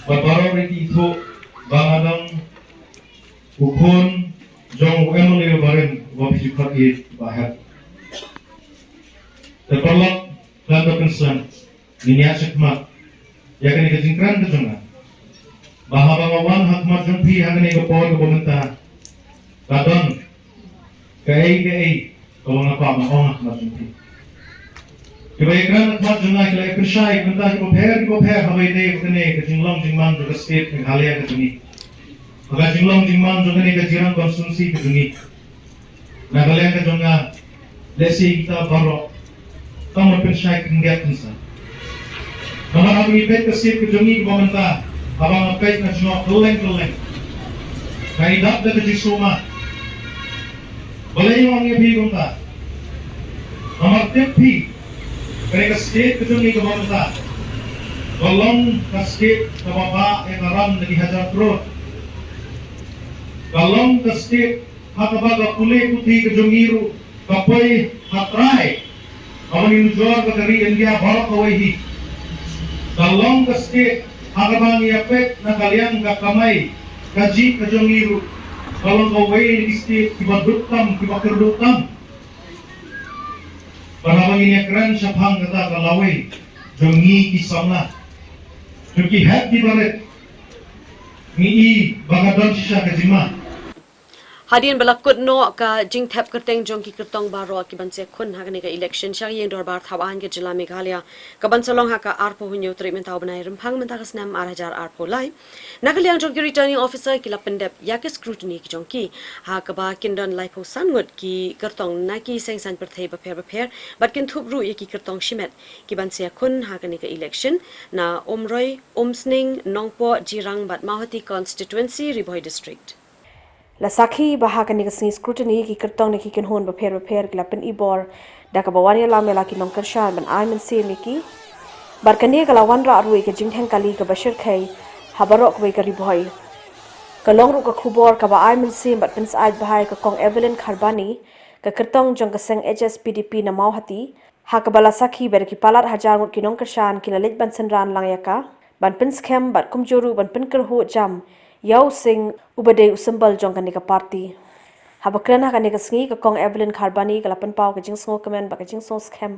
Bad baroh ruh ki ithuh ba nga long u khun jong u M L A uba rim uba phi ju khot ïa u Bah Hep. Te paralok, khlem da pynslem, ngin ïaid shakhmat ïa kane ka jingkren ka jong nga. Ba haba nga wan ha khmat jong phi ha kane ka por kaba mynta, ka don kaei kaei kaba nga kwah ban ong ha khmat jong phi. Kiba ïakren ha khmat jong nga ki la ïa pynshai ki bynta kiba pher kiba pher haba ïadei bad kane ka jinglong jingman jong ka state Meghalaya ka jong ngi, ha ka jinglong jingman jong kane ka Jirang constituency ka jong ngi. Na ka liang ka jong nga, lehse kita baroh tang ban pynshai khyndiat khynsa. Namar haba ngi peit ka state ka jong ngi kaba mynta, haba nga peit nga jngoh kylleng kylleng, nga ïadap da ka jingsumar. Balei nga ong ïa phi kumta? Namar tip phi, kane ka state ka jong ngi kaba mynta ka long ka state kaba bah ïa ka ram na ki hajar klur. Ka long ka state ha kaba ka pule puthi ka jong ngi ruh ka poi ha trai, haba ngi nujor ba ka ri India baroh kawei hi. Ka long ka state ha kaba ngi ïa peit na ka liang ka kamai kajih ka jong ngi ruh ka long kawei na ki state kiba duk tam, kiba kyrduh tam. Bad haba ngin ïa kren shaphang kata ka lawei jong ngi ki samla, jong ki hep ki barit, ngi i ba ka don shisha ka jingma. Hadien ba la kut noh ka jingthep kyrteng jong ki kyrtong baroh ki ban sa khun ha kane ka election sha ka ïing dorbar thaw aiñ ka jylla Meghalaya, ka ban sa long ha ka arphew hynñiew tarik mynta u bnai Rymphang mynta ka snem ar hajar arphew lai. Na ka liang jong ki returning officer ki la pyndep ïa ka scrutiny ki jong ki, ha kaba kin don laiphew san ngut ki kyrtong na ki seng saiñ pyrthei bapher bapher bad kin thup ruh ïa ki kyrtong shimet ki ban sa khun ha kane ka election na Umroi, Umsning, Nongpoh, Jirang bad Mawhati constituency, Ri Bhoi district. La sakhi ba ha kane ka sngi scrutiny ki kyrtong na ki kynhun bapher bapher ki la pynibor da kaba wan ïalam ïa la ki nongkyrshan ban ai mynsiem ïa ki. Bad kane ka la wanrah ruh ïa ka jingtheng kali kaba shyrkhei ha baroh kawei ka Ri Bhoi. Ka long ruh ka khubor kaba ai mynsiem bad pynsyaid bha ïa ka Kong Evelyn Kharbani, ka kyrtong jong ka seng H S P D P na Mawhati, ha kaba la sakhi ba da ki palat hajar ngut ki nongkyrshan ki la leit ban synran lang ïa ka ban pynskhem bad kumjuh ruh ban pynkyrhuh jam ïa u sing uba dei u symbol jong kane ka party. Haba kren ha kane ka sngi, ka Kong Evelyn Kharbani ka la pynpaw ka jingsngewkmen bad ka jingsngewskhem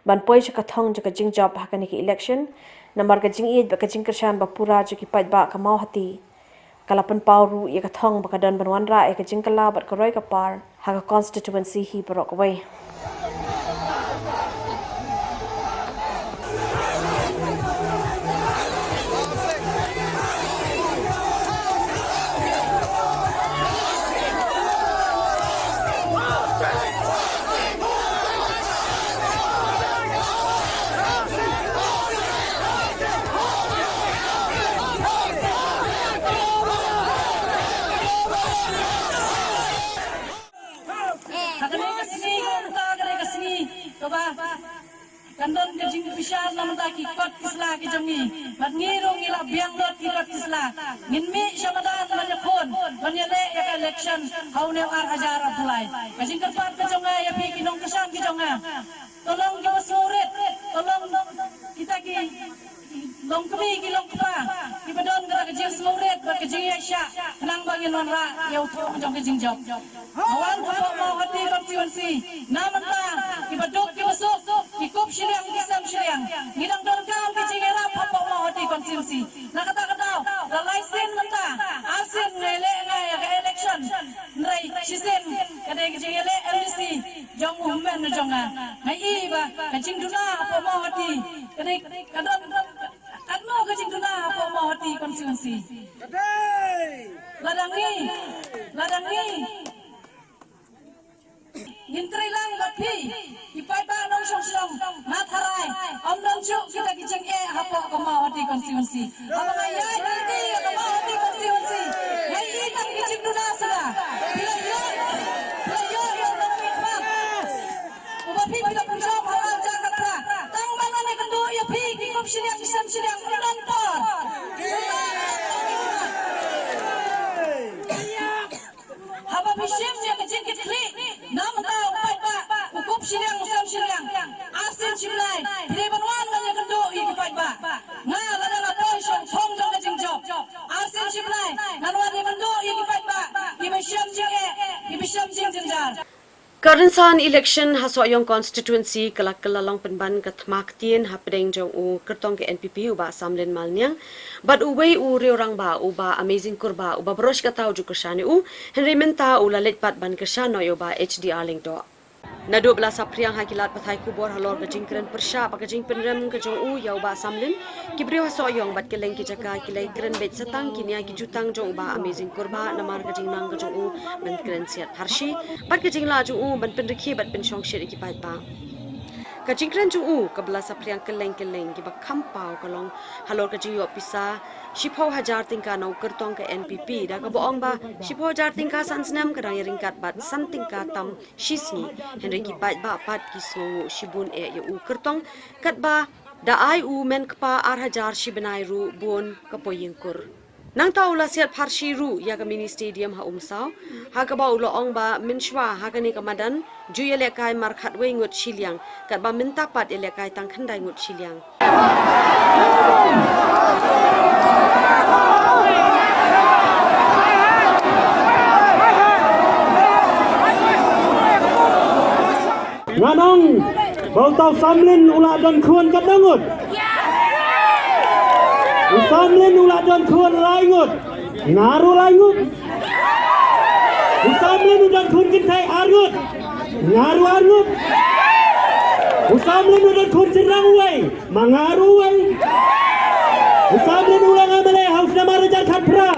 ban poi sha ka thong jong ka jingjop ha kane ka election, namar ka jingïeit bad ka jingkyrshan ba pura jong ki paidbah ka Mawhati. Ka la pynpaw ruh ïa ka thong ba ka don ban wanrah ïa ka jingkylla bad ka roi ka par ha ka constituency hi baroh kawei. Ha kane ka sngi, ka kane ka sngi kaba kan don ka jingbishar na bynta ki kot ki sla ki jong ngi. Bad ngi ruh ngi la biang lut ki kot ki sla. Ngin mih sha madan ban ïakhun, ban ïaleh ïa ka election ha une u ar hajar arphew lai. Ka jingkyrpad ka jong nga ïa phi ki nongkyrshan ki jong nga, to long kiba sngewrit, to long kita ki longkmie ki longkpa kiba don kata ka jingsngewrit bad ka jingïaishah khnang ba ngin wanrah ïa u thong jong ka jingjop. Nga wan hapoh Mawhati constituency na mynta, kiba duk kiba suk, ki kup shiliang ki sem shiliang. Ngi dang donkam ka jingïarap hapoh Mawhati constituency. Na kata ka daw, la lai sien mynta, ar sien nga ïaleh nga ïa ka election. Hynrei shisien ka dei ka jingïaleh M D C jong u hynmen jong nga. Nga i ba ka jingduna hapoh Mawhati ka dei ka don katno ka jingduna hapoh Mawhati constituency. Lada ngi, lada ngi ngin trei lang bad phi ki paidbah nongshong shnong na tharai, ym don shuh kita ki jingeh hapoh ka Mawhati constituency. Haba nga ïaid lynti ïa ka Mawhati constituency, nga i tang ki jingduna shuh. Phi la ïoh, phi la ïoh ïa u nongmihkhmat uba phi, phi la pynjop ha u ar hajar khatphra. Tang ba ngan ïakynduh ïa phi ki kup shiliang ki sem shiliang, ym don por. Haba phi shim ïa ka jingkitkhlieh na bynta u paidbah, u kup shiliang u sem shiliang, ar sien shi bnai phi dei ban wan ban ïakynduh ïa ki paidbah. Nga lada nga poi sha u thong jong ka jingjop, ar sien shi bnai ngan wan ïakynduh ïa ki paidbah kiba shem jingeh, kiba shem jingjynjar. Ka rynsan election ha Sohiong constituency ka la kylla long pynban ka thma ktien hapdeng jong u kyrtong ka N P P u Bah Samlin Malniang bad uwei u riew rangbah u Bah Amazing Kurbah, uba baroh shi katta u ju kyrshan ïa u, hynrei mynta u la leit pat ban kyrshan noh ïa u Bah H D R Lyngdoh. Naduh ba la saphriang ha ki lad pathai khubor halor ka jingkren pyrshah bad ka jingpynrem ka jong u ïa u Bah Samlin, ki briew ha Sohiong bad kylleng ki jaka ki la ïakren beit sa tang ki nia ki jutang jong u Bah Amazing Kurbah namar ka jingnang ka jong u ban kren siat pharshi bad ka jinglah jong u ban pynrkhie bad pynshongshit ïa ki paidbah. Ka jingkren jong u kaba la saphriang kylleng kylleng kiba kham paw ka long halor ka jingïoh pisa shiphew hajar tyngka na u kyrtong ka N P P, da kaba ong ba shiphew hajar tyngka san snem ka dang ïaryngkat bad san tyngka tam shi sngi, hynrei ki paidbah pat ki sngewnguh shibun eh ïa u kyrtong, katba da ai u men kpa ar hajar shi bnai ruh bun ka poi ïing kur. Nangta u la siat pharshi ruh ïa ka mini stadium ha Umsaw, ha kaba u la ong ba mynshuwa ha kane ka madan ju ïalehkai mar khatwei ngut shiliang, katba mynta pat ïalehkai tang khyndai ngut shiliang. Ngan ong ba uta u Samlin u la don khun katno ngut? U Samlin u la don khun lai ngut. Nga ruh lai ngut. U Samlin u don khun kynthei arngut, nga ruh arngut. U Samlin u don khun shynrang uwei, ma nga ruh uwei. U Samlin u long M L A ha u snem ar hajar khatphra.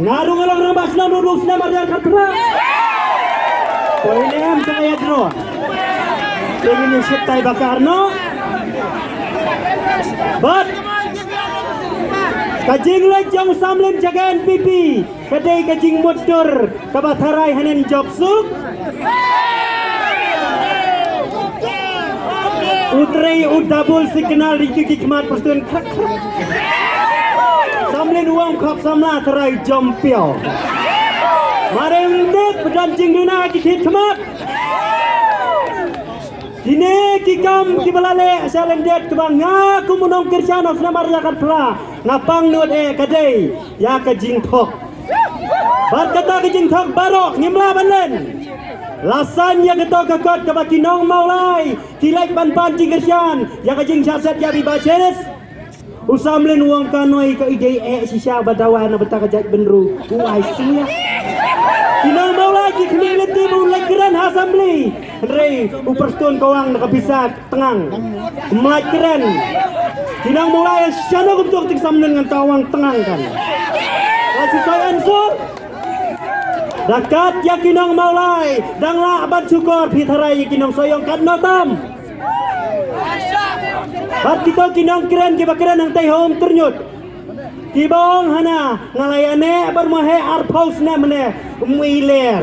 Nga ruh nga long rangbah shnong ruh u snem ar hajar khatphra. Poi ne em sa ïa draw. Te ngin ïa shit tai bakar noh. Bad ka jingleit jong u Samlin jaka N P P ka dei ka jingmutdur kaba tharai haneng jop suk. U trei u double signal ri ki khmat pyrtun krak krak. Samlin u ong khap samla tharai jom piaw. Mare u lim dep pyrdan jingduna ki khit khmat. Kine ki kam kiba la leh sha lyndet kaba nga kum u nongkyrshan u snem ar hajar khatphra nga pang nud eh ka dei ïa ka jingthok. Bad kata ka jingthok baroh ngim lah ban len. La saiñ ïa kato ka kot kaba ki nong Mawlai ki leit ban pan jingkyrshan ïa ka jingshah set ïa Biba Cherish. U Samlin u ong ka noi ka i dei eh shisha ba dawa na bynta ka jaitbynriew. U ai shisha. Ki nong Mawlai ki khmih lynti ba u leit kren ha assembly. Hynrei u Prestone ka wang na ka pisa tngang. Mlait kren. Ki nong Mawlai shisha no kumto ka tik Samlin ngan ta wang tngang kan. Ka shisha answer. Da kat ïa ki nong Mawlai dang lah ban shukor phi tharai ïa ki nong Sohiong katno tam. Bad kito ki nongkren kiba kren hangtei ha Umtyrñut kiba ong hana nga la ïaneh bad ma heh arphew snem ne mwiler.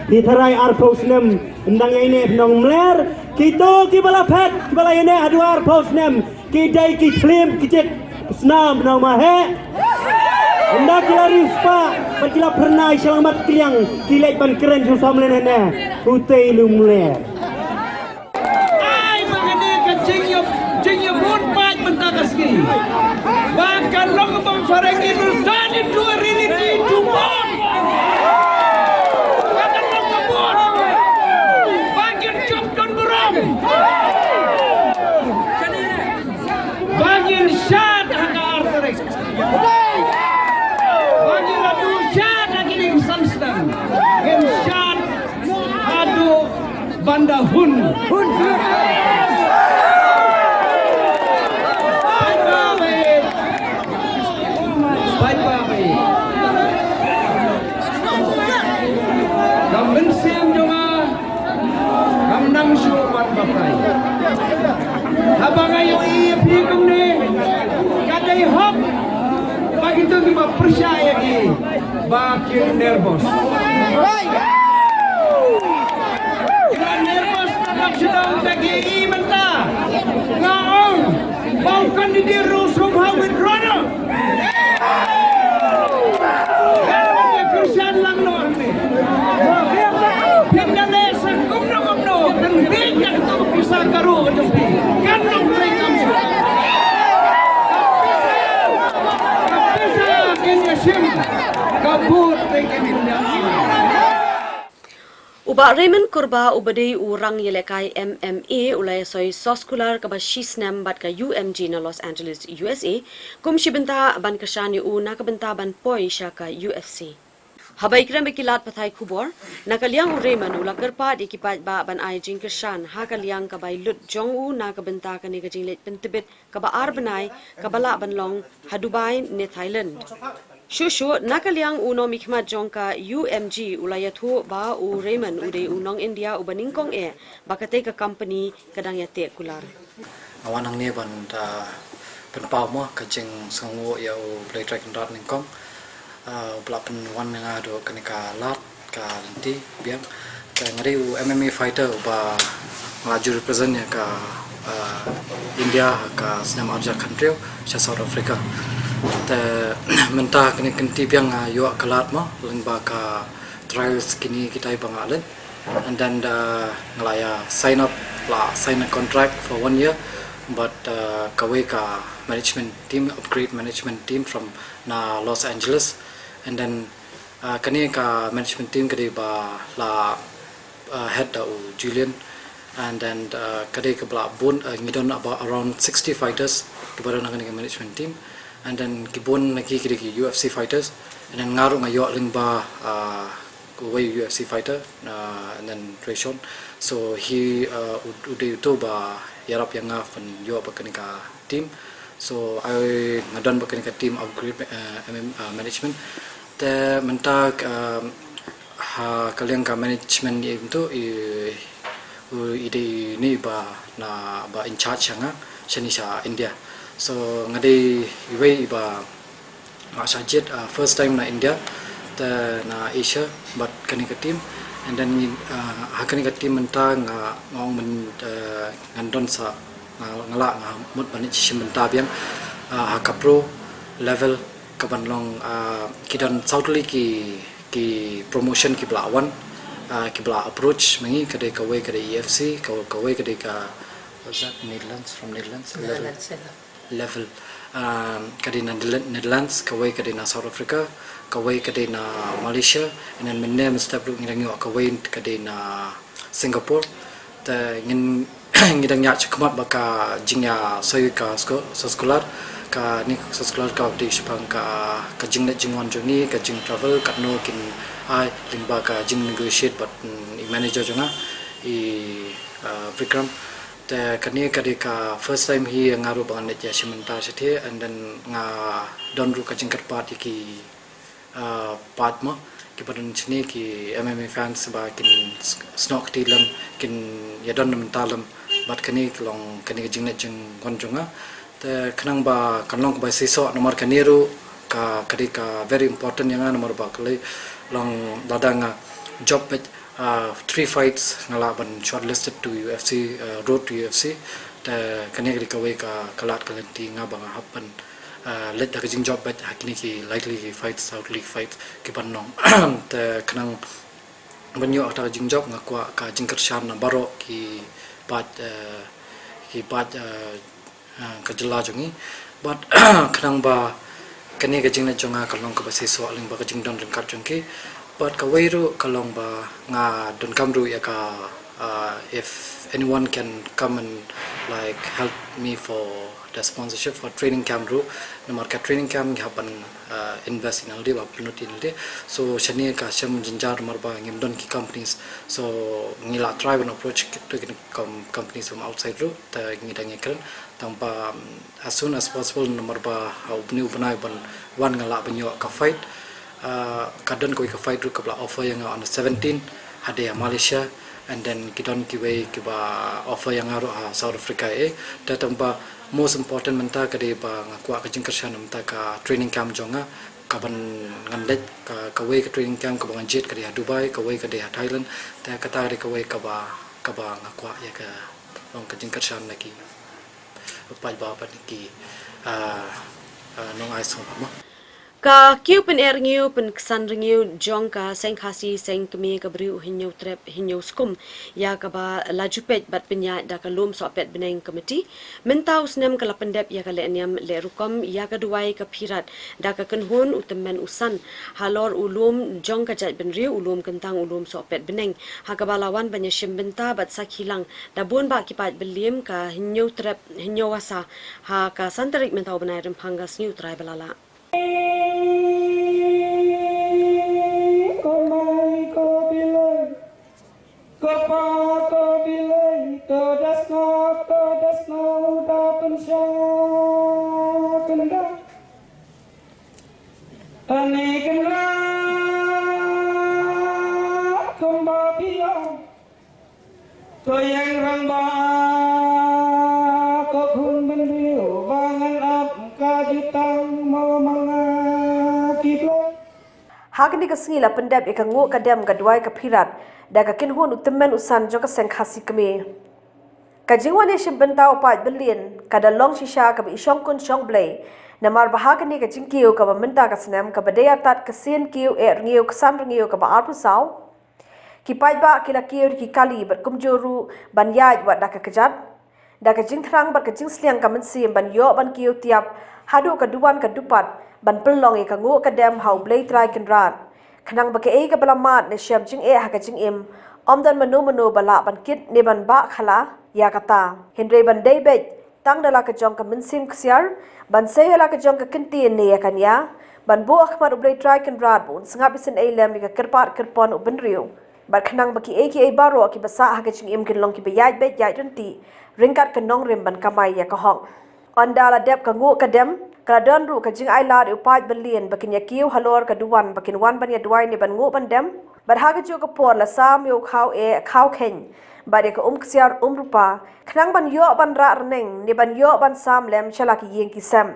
Phi tharai arphew snem ndang ïaineh nong mler. Kito kiba la phet kiba la ïaneh haduh arphew snem ki dei ki khlim ki jit ki snam nong ma heh. Ynda ki la riewspah bad ki la phyrnai sha lang mat kliang ki leit ban kren shu sam lane ne utei lu mler. Ai ba kane ka jingïap jingïap run paid mynta ka sngi. Ba kan long ba phareng it will turn into a reality tomorrow. Ba kan long ka bor. Ba kin jop don burom. Ba ngin shad ha ka ar tarik. Ba ngin la du shad ha kine ki san snem. Ngin shad haduh ban da hun. Hun. Paidbah ba ïeit. Paidbah ba ïeit. Ka mynsiem jong nga kam nang shuh ban batai. Haba nga ïohi ïa phi kumne ka dei hok ba kito kiba pyrshah ïa ki ba kin nervous. Ki la nervous na dang sdang da ki ïohi mynta nga ong ba u candidate ruh somehow withdraw noh. Kan wan ïa kyrshan lang noh hangne. Phin da leh sa kumno kumno kan bieit ïa kito ki pisa ka ruh ka jong phi. Kan long trei kam shu. Ka pisa, ka pisa kin ïa shim. Ka vote te kin ïa shim. U Bah Raymond Kurbah uba dei u rang ïalehkai M M A u la ïasoi soskular kaba shi snem bad ka U M G na Los Angeles, U S A, kum shi bynta ban kyrshan ïa u na ka bynta ban poi sha ka U F C. Haba ïakren bad ki lad pathai khubor, na ka liang u Raymond u la kyrpad ïa ki paidbah ban ai jingkyrshan ha ka liang ka bai lut jong u na ka bynta kane ka jingleit pyntbit kaba ar bnai kaba lah ban long ha Dubai ne Thailand. Shuh shuh na ka liang u nongmihkhmat jong ka U M G u la ïathuh ba u Raymond u dei u nong India uba nyngkong eh ba katei ka company ka dang ïateh kular. Nga wan hangne ban da pynpaw mo ka jingsngewnguh ïa U Blei Trai Kynrad nyngkong, ah, uba la pynwan ïa nga haduh kane ka lad ka lynti biang. Te nga dei u M M A fighter uba nga la ju represent ïa ka, ah, India ha ka snem arhajar khathynriew sha South Africa. Te mynta kane ka lynti biang nga ïoh ka lad mo lyngba ka trials kine kitai ba nga leit. And then, uh, nga la ïa sign up, la sign a contract for one year, but, uh, kawei ka management team, upgrade management team from na Los Angeles. And then, uh, kane ka management team ka dei ba la, uh, head da u Julian. And then, uh, ka dei kaba la bun, uh, ngi don about around sixty fighters kiba don ha kane ka management team. And then ki bun na ki ki dei ki U F C fighters. And then nga ruh nga ïoh lyngba, uh, Uwei U F C fighter, uh, and then Rayshon. So hi, uh, u dei uto ba ïarap ïa nga ban ïoh bad kane ka team. So ai nga don bad kane ka team Upgrade, uh, M M, uh, management. Te mynta, um, ha ka liang ka management ïa uto i, u i dei ini ba na ba in charge ïa nga shane sha India. So nga dei iwei i ba nga shah jied, uh, first time na India, te na Asia bad kane ka team. And then, uh, ha kane ka team mynta nga, nga ong myn, uh, ngan don sa, nga, nga lah nga mut ban ïa shim bynta biang, uh, ha ka pro level ka ban long, uh, ki don saw tylli ki, ki promotion ki ba la wan, uh, ki ba la approach ma ngi, ka dei kawei ka dei E F C, ka, kawei ka dei ka, what's that, Netherlands, from Netherlands? Level. Level. Um, ka dei na Netherlands, kawei ka dei na South Africa, kawei ka dei na Malaysia, and then mynne mynstep ruh ngi dang ïoh kawei ka dei na Singapore. Te ngin ngi dang ïa shakhmat ba ka jingïasoi ka scholar, kane ka scholar ka dei shaphang ka, ka jingleit jingwan jong ngi, ka jingtravel, katno kin ai, lyngba ka jingnegotiate bad, mm, i manager jong nga, i, uh, Vikram. Te kane ka dei ka first time hi nga ruh ba ngan leit ïa shim bynta shathie, and then nga don ruh ka jingkyrpad ïa ki, uh, paid mo, ki ba don shane ki M M A fans ba kin snoh kti lem, kin ïa don na bynta lem bad kane ka long kane ka jingleit jingwan jong nga. Te khnang ba kan long kaba shisha namar kane ruh ka, ka dei ka very important ïa nga namar ba ka long lada nga jop beit, uh, three fights nga lah ban shortlisted to U F C, uh, road to U F C. Te kane ka dei kawei ka, ka lad ka lynti nga ba nga hap ban, uh, leit da ka jingjop beit ha kine ki likely ki fights, saw tylli ki fights ki ban long. Te khnang ban ïoh kata ka jingjop nga kwah ka jingkyrshan na baroh ki paid, uh, ki paid, uh, uh, ka jylla jong ngi. Bad khnang ba kane ka jingleit jong nga ka long kaba shisha lyngba ka jingdon ryngkat jong ki. Bad kawei ruh ka long ba nga donkam ruh ïa ka, uh, if anyone can come and, like, help me for the sponsorship for training camp ruh. Namar ka training camp ngi hap ban, uh, invest ïa lade, ba pynlut ïa lade. So shane ka shem jynjar namar ba ngim don ki companies. So ngi la try ban approach ki, to ki com-, companies from outside ruh, te ngi dang ïakren. Tang ba, um, as soon as possible namar ba ha u bnai u bnai ban wan nga lah ban ïoh ka fight. Uh, ka don kawei ka fight ruh kaba la offer ïa nga on the seventeen, hadien ha Malaysia, and then ki don kiwei kiba offer ïa nga ruh ha South Africa, eh. Te tang ba most important mynta ka dei ba nga kwah ka jingkyrshan mynta ka training camp jong nga, ka ban ngan leit, ka, kawei ka training camp kaba ngan jied ka dei ha Dubai, kawei ka dei ha Thailand. Te kata ka dei kawei kaba, kaba nga kwah ïa ka long ka jingkyrshan na ki paidbah bad ki, ah, ah, nongai sngewbha mo. Ka kiew pyneh rngiew pynksan rngiew jong ka Seng Khasi Seng Kmie ka Bri U Hynñiewtrep Hynñiewskum ïa kaba la ju peit bad pynïaid da ka Lum Sohpet Bneng Committee. Mynta u snem ka la pyndep ïa ka lehniam leh rukom ïa ka duwai ka phirat da ka kynhun u tymmen u san halor u lum jong ka jaitbynriew u lum kyntang u Lum Sohpet Bneng, ha kaba la wan ban ïashim bynta bad sakhi lang da bun bah ki paid bylliem ka Hynñiewtrep Hynñiewasa ha ka san tarik mynta u bnai Rymphang ka sngi U Trai ba la lah. Ko mai ko Bilai, ko pa ko Bilai, to da sngap, to da sngap, da pynshai kynrad. Ani kynrad kumba phi ong. Ko ïeng rangbah, ko khun bynriew ba ngan ap ka jutang mo ma nga ki Blei. Ha kane ka sngi la pyndep ïa ka nguh ka dem ka duwai ka phirat da ka kynhun u tymmen u san jong ka Seng Khasi Kmie. Ka jingwan ïashim bynta u paid byllien ka da long shisha kaba i shongkun shongblei. Namar ba ha kane ka jingkiew kaba mynta ka snem kaba dei artat ka sien kiew eh rngiew ksan rngiew kaba arphew saw. Ki paidbah ki la kiew da ki kali bad kumjuh ruh ban ïaid wat da ka kjat. Da ka jingthrang bad ka jingsliang ka mynsiem ban ïoh ban kiew tiap haduh ka duwan ka dupat ban pynlong ïa ka nguh ka dem ha U Blei Trai Kynrad. Khnang ba kaei kaba la mad ne shem jingeh ha ka jingim, ym don mano mano ba lah ban kit ne ban bah khala ïa kata. Hynrei ban dei beit tang da la ka jong ka mynsiem ksiar, ban sei ha la ka jong ka kyntien ne ïa ka nia, Ban buh ha khmat U Blei Trai Kynrad ba un sngap isynei lem ïa ka kyrpad kyrpon u bynriew, bad khnang ba kiei kiei baroh kiba sah ha ka jingim kin long kiba ïaid beit ïaid ryntih ryngkat ka nongrim ban kamai ïa ka hok. Ynda la dep ka nguh ka dem, ka la don ruh ka jingailad ïa u paid ba lieng ba kin ïa kiew halor ka duwan ba kin wan ban ïa duwai ne ban nguh ban dem. Bad ha kajuh ka por la sam ïa u khaw eh khaw kheiñ bad ïa ka um ksiar um rupa, khnang ban ïoh ban rah rneng ne ban ïoh ban sam lem sha la ki ïing ki sem.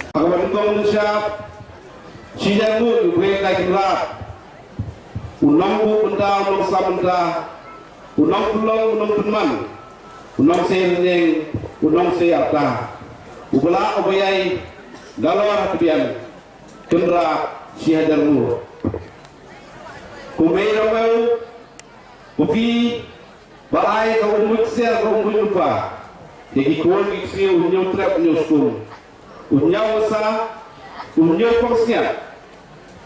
Haba nyngkong nyngshap, shi hajar nguh ïa U Blei Trai Kynrad, u nongbuh bynta, u nongsam bynta, u nongpynlong, u nongpynman, u nongsei rynïeng, u nongsei arta, uba lah uba ïai da lor ha tbian, Kynrad shi hajar nguh. Kumne ruh, Ba phi ba ai ka umbuit ksiar ka umbuit lypa ïa ki khun ki ksiew, u hynñiew trep hynñiew skum, u hynñiew masa, u hynñiew pang sniat,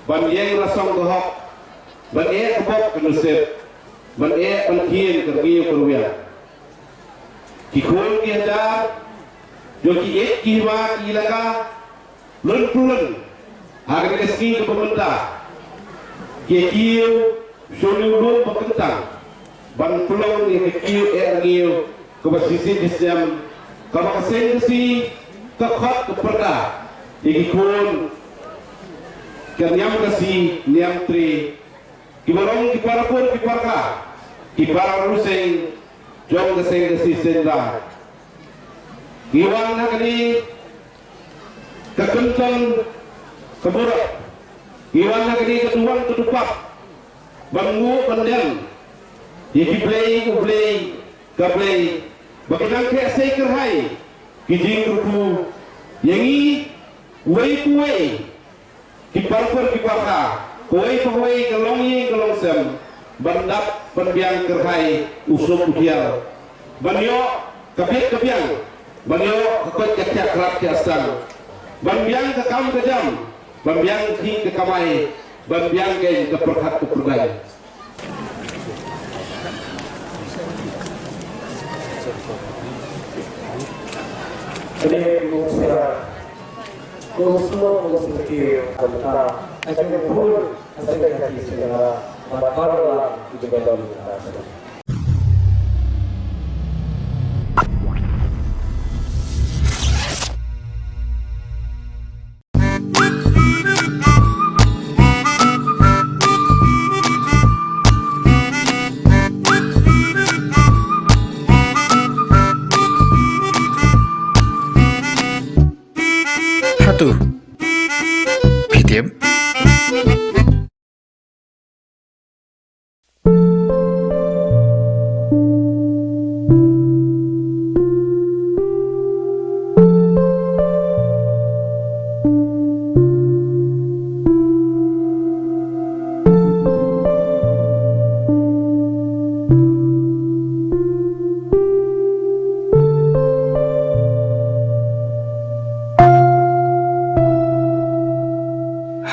ban ïeng rasong ka hok, ban eh ka bok ka nusip, ban eh ban khien ka rngiew ka rwiang. Ki khun ki hajar jong ki ïeit ki hima ki elaka, lun plun ha kane ka sngi kaba mynta, ki kiew sha une u lum ba kyntang ban pynlong ïa ka kiew eh rngiew kaba shisien shisnem, kaba ka seng ka si, ka khot ka pyrda ïa ki khun, ka niam ka si niam tre, kiba long ki para kur ki para kha, ki para ryseng jong ka seng ka si seng da. Ngi wan ha kane ka kyntang ka burom, ngi wan ha kane ka duwan ka dukpap ban nguh ban dem ïa ki blei, u blei ka blei, ba ki nang kheh sei kyrhai ki jingkyrkhu ïa ngi uwei pa uwei. Ki para kur ki para kha, kawei pa kawei, ka longïing ka longsem, ban dap ban biang kyrhai u suk u thiar, ban ïoh ka bit ka biang, ban ïoh ka koit ka khiah krap khiah sang, ban biang ka kam ka jam, ban biang ka kamai, ban biang ka pyrkhat ka pyrdaiñ. Hato phi tip?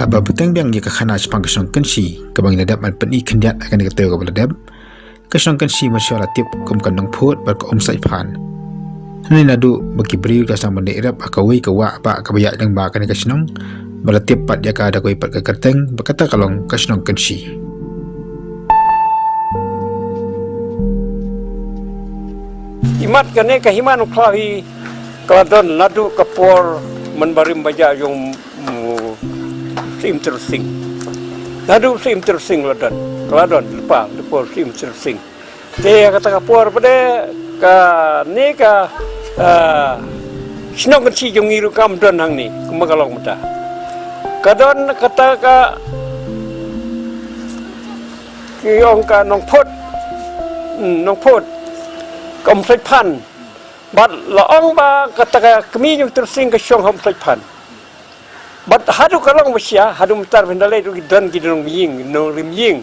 Haba bteng biang ïa ka khana shaphang ka shnong Kynshi kaba ngi la dep ban pyni khyndiat ha kane ka taïew kaba la dep, ka shnong Kynshi mynshuwa la tip kum ka Nongphut bad ka Umsaitphan. Hangne naduh ba ki briew ki la sdang ban leit rep ha kawei ka wah bah kaba ïaid lyngba kane ka shnong, ba la tip pat ïa ka da kawei pat ka kyrteng ba kata ka long ka shnong Kynshi. Imat kane ka hima Nongkhlaw hi ka la don naduh ka por mynbarim ba jia jong, mm, Syiem Tyrot Sing. Naduh Syiem Tyrot Sing la don, ka la don lypa, lypa Syiem Tyrot Sing. Te kata ka por pat de kane ka, ah, shnong Kynshi jong ngi ruh kam don hangne kumba ka long mynta. Ka don kata ka ki ong ka Nongphut. Hmm, Nongphut. Ka Umsoitphan. Bad la ong ba kata ka kmie jong Tursing ka shong ha Umsoitphan. Bad haduh ka long ba shia, haduh mynta phin da leit ruh ki don ki nongrim ïing, nongrim ïing.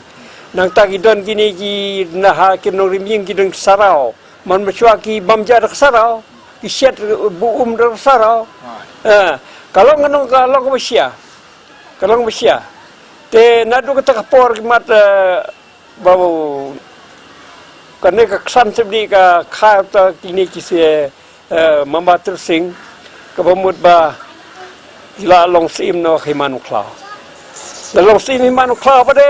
Nangta ki don kine ki na ha ki nongrim ïing ki don ki saraw. Man mynshuwa ki bam ja da ka saraw, ki shet bu um da ka saraw. Eh, ka long ka nong ka long ba shia. Ka long ba shia. Te naduh kata ka por ki mat, eh, ba u, kane ka ksan sibdi ka kha ta kine ki se, eh, Mamba Tursing, kaba mut ba ki la long syiem noh Hima Nongkhlaw. La long syiem Hima Nongkhlaw ba de,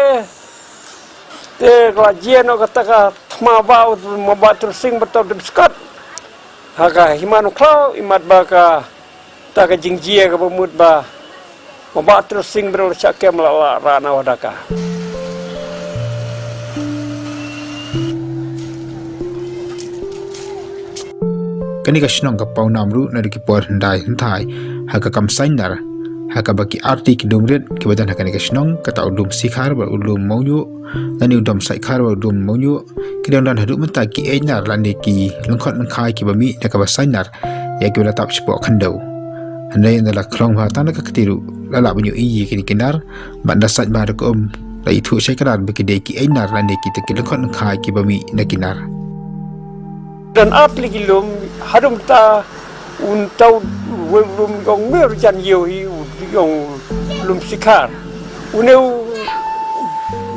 te ka la jia noh kata ka thma ba u Mamba Tursing ba to dep skot ha ka Hima Nongkhlaw, imat ba ka ta ka jingjia kaba mut ba Mamba Tursing briew la shah kem la la ra na wadaka. Kane ka shnong ka pawnam ruh naduh ki por hyndai hynthai ha ka kam sainar, ha kaba ki arti ki lum rit kiba don ha kane ka shnong, kata u lum Sikhar bad u lum Mawnguh, lane u Dom Saikhar bad u lum Mawnguh, ki dang don haduh mynta ki einar lane ki lyngkhot lyngkhai kiba mih na kaba sainar ïa kiba la tap shapoh khyndew. Hynrei ynda la khlong bha tang da ka kti ruh la lah ban ïohi ïa kine ki nar, bad ynda sait bha da ka um la ithuh shai kdar ba ki dei ki einar lane kita ki lyngkhot lyngkhai kiba mih na ki nar. Don ar tylli ki lum, haduh mynta un tau, u lum ong Mir Jan Ïew hi, u ong lum Sikhar. Une u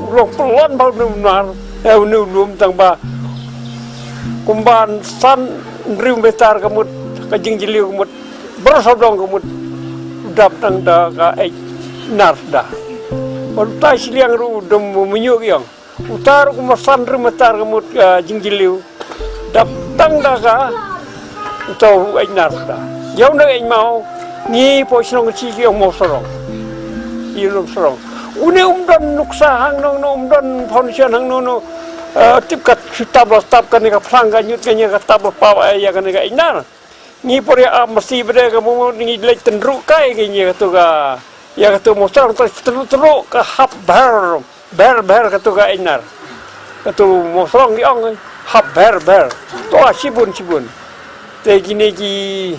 long pynlong ba une u nar, eh, une u lum tang ba kumba san hynriew meter ka mut, ka jingjylliew ka mut, baroh sawdong ka mut, dap tang da ka einar da. Bad utai shiliang ruh u Dom Mawnguh ki ong. Uta ruh kumba san hynriew meter ka mut, eh, jingjylliew. Dap tang da ka, uta u einar da. Ïa une u eimaw, ngi hapoh shnong Kynshi ki ong Mawsarong. Ïa u Mawsarong. Une um don nuksa hangno hangno, um don foundation hangno hangno. Eh, tip kat shu tap la tap kane ka phlang ka ñiut kane ka tap la pap, eh, ïa kane ka einar. Ngi por ïa ap masi bad ka mut ngi leit tynruh kai ka ïa katu ka, ïa katu Mawsarong, tynruh tynruh ka hap bher, bher bher katu ka einar. Katu Mawsarong ki ong hap bher bher. To shibun shibun. Te kine ki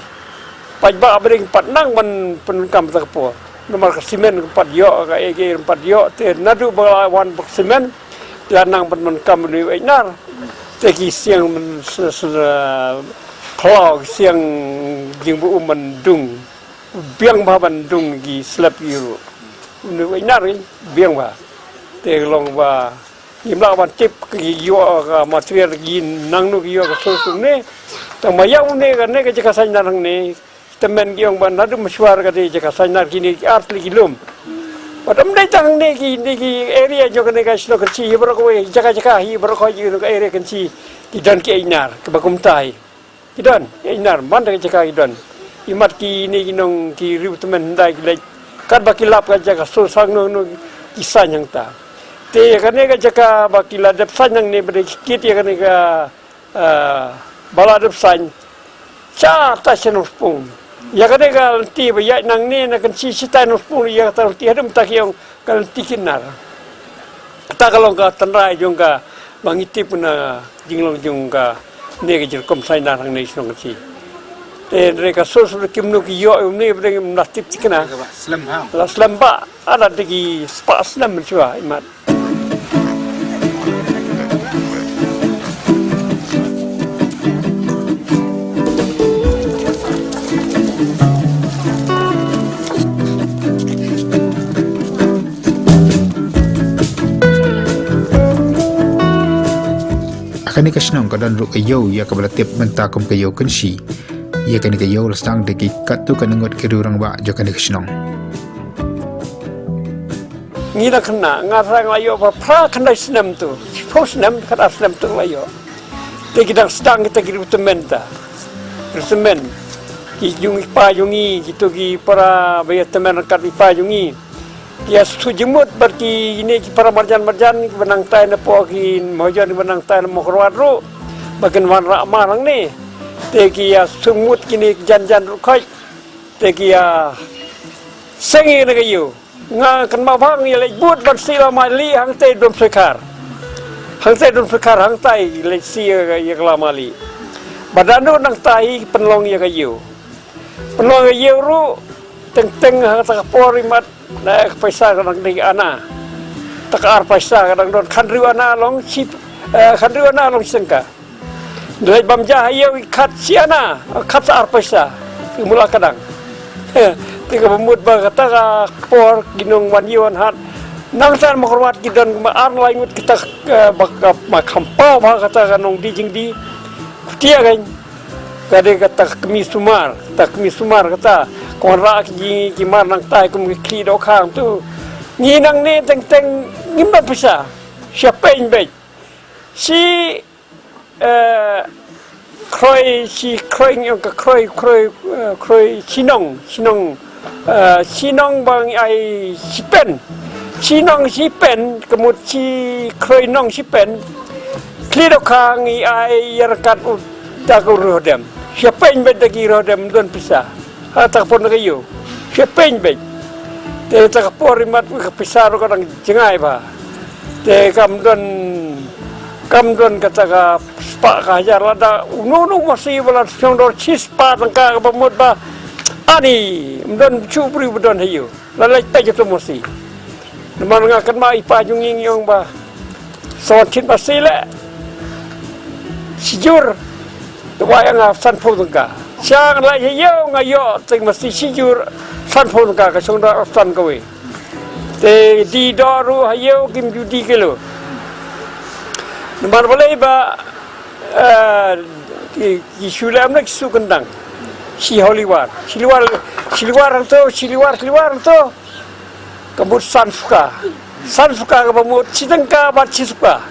paidbah bad ki pat nang ban pyndonkam ta ka por. Namar ka simen ka pat ïoh, ka ei ka ei pat ïoh, te naduh ba la wan ba ka simen la nang ban pyndonkam ïa u einar. Te ki siang ban s-, s-, khlaw, ki siang jingbuh um ban dung. Biang bha ban dung ki slab ki ruh. Une u einar biang bha. Te long ba ngim lah ban tip ki ïoh ka material ki nangno ki ïoh ka source une. Tang ba ïa une kane ka jaka sainar hangne. Tymmen ki ong ba naduh Mawshwar ka dei jaka sainar kine ki ar tylli ki lum. Bad ym dei tang ne ki, ne ki area jong kane ka shnong Kynshi hi baroh kawei, jaka jaka hi baroh kawei jong ka area Kynshi ki don ki einar kiba kumta hi. Ki don ki einar man da ka jaka ki don. Imat kine ki nong ki riew tymmen hyndai ki leit katba ki lap ka jaka source hangno hangno ki saiñ hangta. Te ïa kane ka jaka ba ki la dep saiñ hangne ba dei ki kit ïa kane ka Ah, ba la dep saiñ. Sha tai sha Nongspung. Ïa kane ka lynti ba ïaid nangne na Kynshi sha tai Nongspung, ïa kata lynti haduh mynta ki ong ka lynti ki nar. Kata ka long ka tynrai jong ka ba ngi tip na jinglong jong kane ka jingkhum saiñ nar hangne shnong Kynshi. Te hynrei ka source ba kim no ki ïoh ïa une ba dei ngim lah tip thikna. Slem ha. La slem ba. Ada dei ki spah snem mynshuwa imat. Ha kane ka shnong ka don ruh ka ïew ïa kaba la tip mynta kum ka ïew Kynshi. Ïa kane ka ïew la sdang da ki katto katne ngut ki riew rangbah jong kane ka shnong. Ngi dang khynnah, nga tharai nga la ïoh ba phra khyndai snem tu. Shiphew snem, khatar snem tu nga la ïoh. Te ki dang sdang kita ki riew tymmen ta. Riew tymmen. Ki jong i pa jong ngi, kito ki para ba ïa tymmen ryngkat i pa jong ngi. Ki ïa shu jingmut bad kine ki para marjan marjan kiba nangtai na poh ki mahajon kiba nangtai na Mawkyrwat ruh. Ba kin wanrah mar hangne. Te ki ïa shu mut kine ki jan jan ruh khoit. Te ki ïa seng ïa kane ka ïew. Nga kynmaw bha nga ïa leit bud ban sih lama lieh hangtei Dom Saikhar. Hangtei Dom Saikhar hangtei leit sih ïa ka lama lieh. Ba dang don nangta hi pynlong ïa ka ïew. Pynlong ïa ka ïew ruh teng teng ha kata ka por imat, na ka paisa ka dang dei ana. Ta ka ar paisa ka dang don khathynriew ana long shi, eh, khathynriew ana long shi tyngka. Dei bam ja ha ïew i khat shi ana, khat sa ar paisa. Ki mula ka dang. Te kaba mut ba kata ka por ki nong wan ïew wan hat. Nangta ma kyrwat ki don ma ar lai ngut kata, eh, ba ka ma kham paw ba kata ka nongdie jingdie. Khutia kein. Ka dei kata ka kmie sumar, kata ka kmie sumar kata. Ka wanrah ki jingkimar nangta kum ki khlieh dohkha hangtu. Ngi nangne teng teng ngim don paisa. Sha pynbeit. Shi, eh, khroi, shi khroi ngi ong ka khroi, khroi, eh, khroi shnong, shnong, eh, shnong ba ngi ai shi pence. Shnong shi pence, ka mut shi khroi nong shi pence. Khlieh dohkha ngi ai ïa ryngkat u da ka riewdem. Sha pynbeit da ki riewdem don paisa. Ha ta ka por na ka ïew. Sha pynbeit. Te ta ka por imat ka paisa ruh ka dang jngai bha. Te kam don, kam don kata ka spah ka hajar lada uno uno masi ba la shong dor shispah tyngka kaba mut ba. Ani, ym don shuh briew ba don ha ïew. La leit peit ïa uto u masi. Namar nga kynmaw i pa jong ngi ngi ong ba, sa wan thied masi leh shi jur. Te wai ïa nga sanphew tyngka. Sha nga leit ha ïew nga ïoh te masi shi jur sanphew tyngka ka shong da san kawei. Te die doh ruh ha ïew kim ju die kilo. Namar balei ba, eh, ki, ki shu leh ym na ki shu kyndang. Shi holiwar. Shiliwar, shiliwar hangto, shiliwar, shiliwar hangto. Ka mut san suka. San suka kaba mut shi tyngka bad shi suka.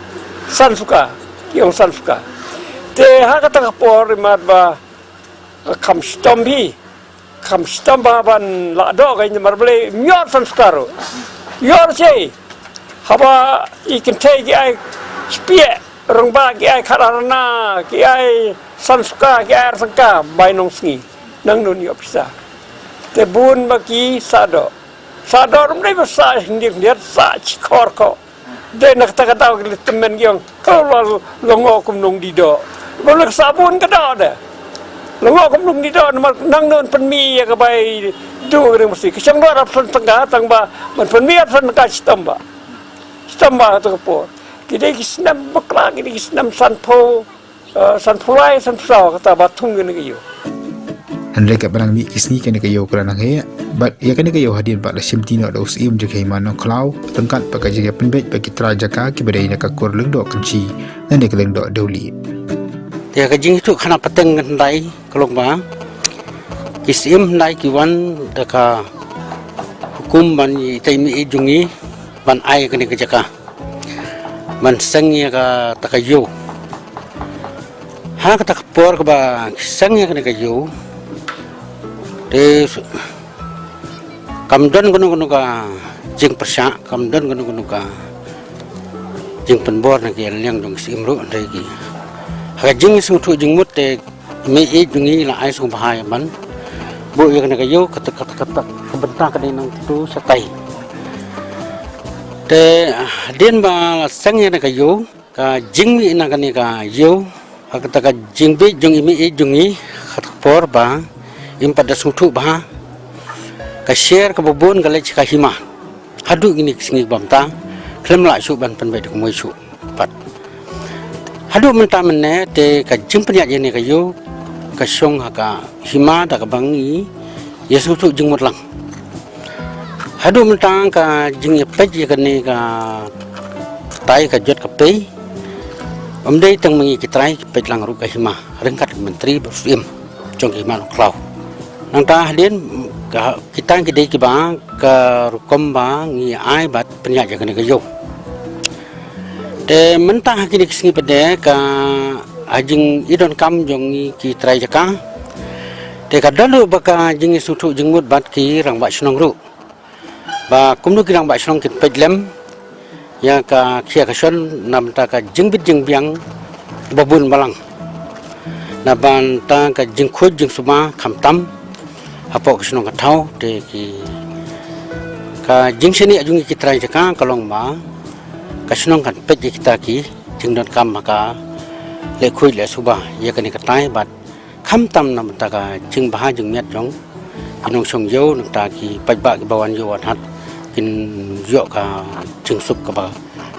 San suka. Ki ong san suka. Te ha kata ka por imat ba ka kham shitom hi. Kham shitom ba ban lah doh ka ïa mar balei ym ïoh san suka ruh. Ïoh shi. Haba i kynthei ki ai shiphiah, rangbah ki ai khatar ana, ki ai san suka, ki ai ar tyngka, bai nong sngi. Nang nun ïoh pisa. Te bun ba ki sah doh. Sah doh ruh ym dei ba sah khyndiat khyndiat, sah shi khor khoh. Dei na kata ka daw ki leh tymmen ki ong, "Oh, la, la ngoh kum nongdie doh." Ba la sah bun ka doh de. La ngoh kum nongdie doh, namar nang nun pynmih ïa ka bai duh ka ring masi. Ka shong doh arphew san tyngka, tang ba ban pynmih arphew san tyngka shitom ba. Shitom ba ha kata ka por. Ki dei ki snem bakla, ki dei ki snem sanphew, eh, sanphew lai, sanphew saw, kata ba thung kane ka ïew. Hynrei katba nang mih ki sngi kane ka ïew ka la nang heh, bad ïa kane ka ïew hadien ba la shimti noh da u Syiem jong ka Hima Nongkhlaw, ryngkat bad ka jingïapynbeit bad ki trai jaka kiba dei na ka kur Lyngdoh Kynshi, lane ka Lyngdoh Dewlieh. Te ka jingïathuh khana pateng hyndai ka long ba ki Syiem hyndai ki wan da ka hukum ban ïa itei i mei jong ngi ban ai kane ka jaka. Ban seng ïa kata ka ïew. Ha kata ka por kaba seng ïa kane ka ïew. Te s-, kam don kano kano ka jingpyrshah, kam don kano kano ka jingpynbor na ki liang jong ki Syiem ruh hynrei ki. Ha ka jingsngewthuh jingmut te i mei jong ngi la ai sngewbha ïa ban buh ïa kane ka ïew kata, kata, kata, ka bynta ka dei nangtu shatai. Te hadien ba la seng ïa kane ka ïew, ka jingmih na kane ka ïew, ha kata ka jingbieit jong i mei jong ngi, kata ka por ba im pat da sngewthuh bha, ka sher kaba bun ka leit sha ka hima. Haduh kine ki sngi ba mynta khlem lah shuh ban pynbeit da kumwei shuh pat. Haduh mynta mynne te ka jingpynïaid ïa kane ka ïew ka shong ha ka hima da kaba ngi ïasngewthuh jingmut lang. Haduh mynta ka jingïapeit ïa kane ka tai ka jot ka pei. Ym dei tang ma ngi ki trai, ki peit lang ruh ka hima ryngkat ki myntri bad u Syiem jong ka Hima Nongkhlaw. Nangta hadien ka, kita ki dei kiba ka rukom ba ngi ai bad pynïaid ïa kane ka ïew. Te mynta ha kine ki sngi pat de ka ha jingïadonkam jong ngi ki trai jaka. Te ka don ruh ba ka jingïasngewthuh jingmut bad ki rangbah shnong ruh. Ba kumno ki rangbah shnong kin peit lem ïa ka khia ka shon na bynta ka jingbit jingbiang ba bun balang. Na bynta ka jingkhuid jingsuba khamtam hapoh ka shnong ka thaw te ki, ka jingshaniah jong ngi ki trai jaka ka long ba ka shnong kan peit ïa kita ki jingdonkam ha ka leh khuid leh suba ïa kane ka tai bad Khamtam na bynta ka jingbha jingmiat jong ki nongshong ïew, nangta ki paidbah kiba wan ïew wan hat kin ïoh ka jingsuk kaba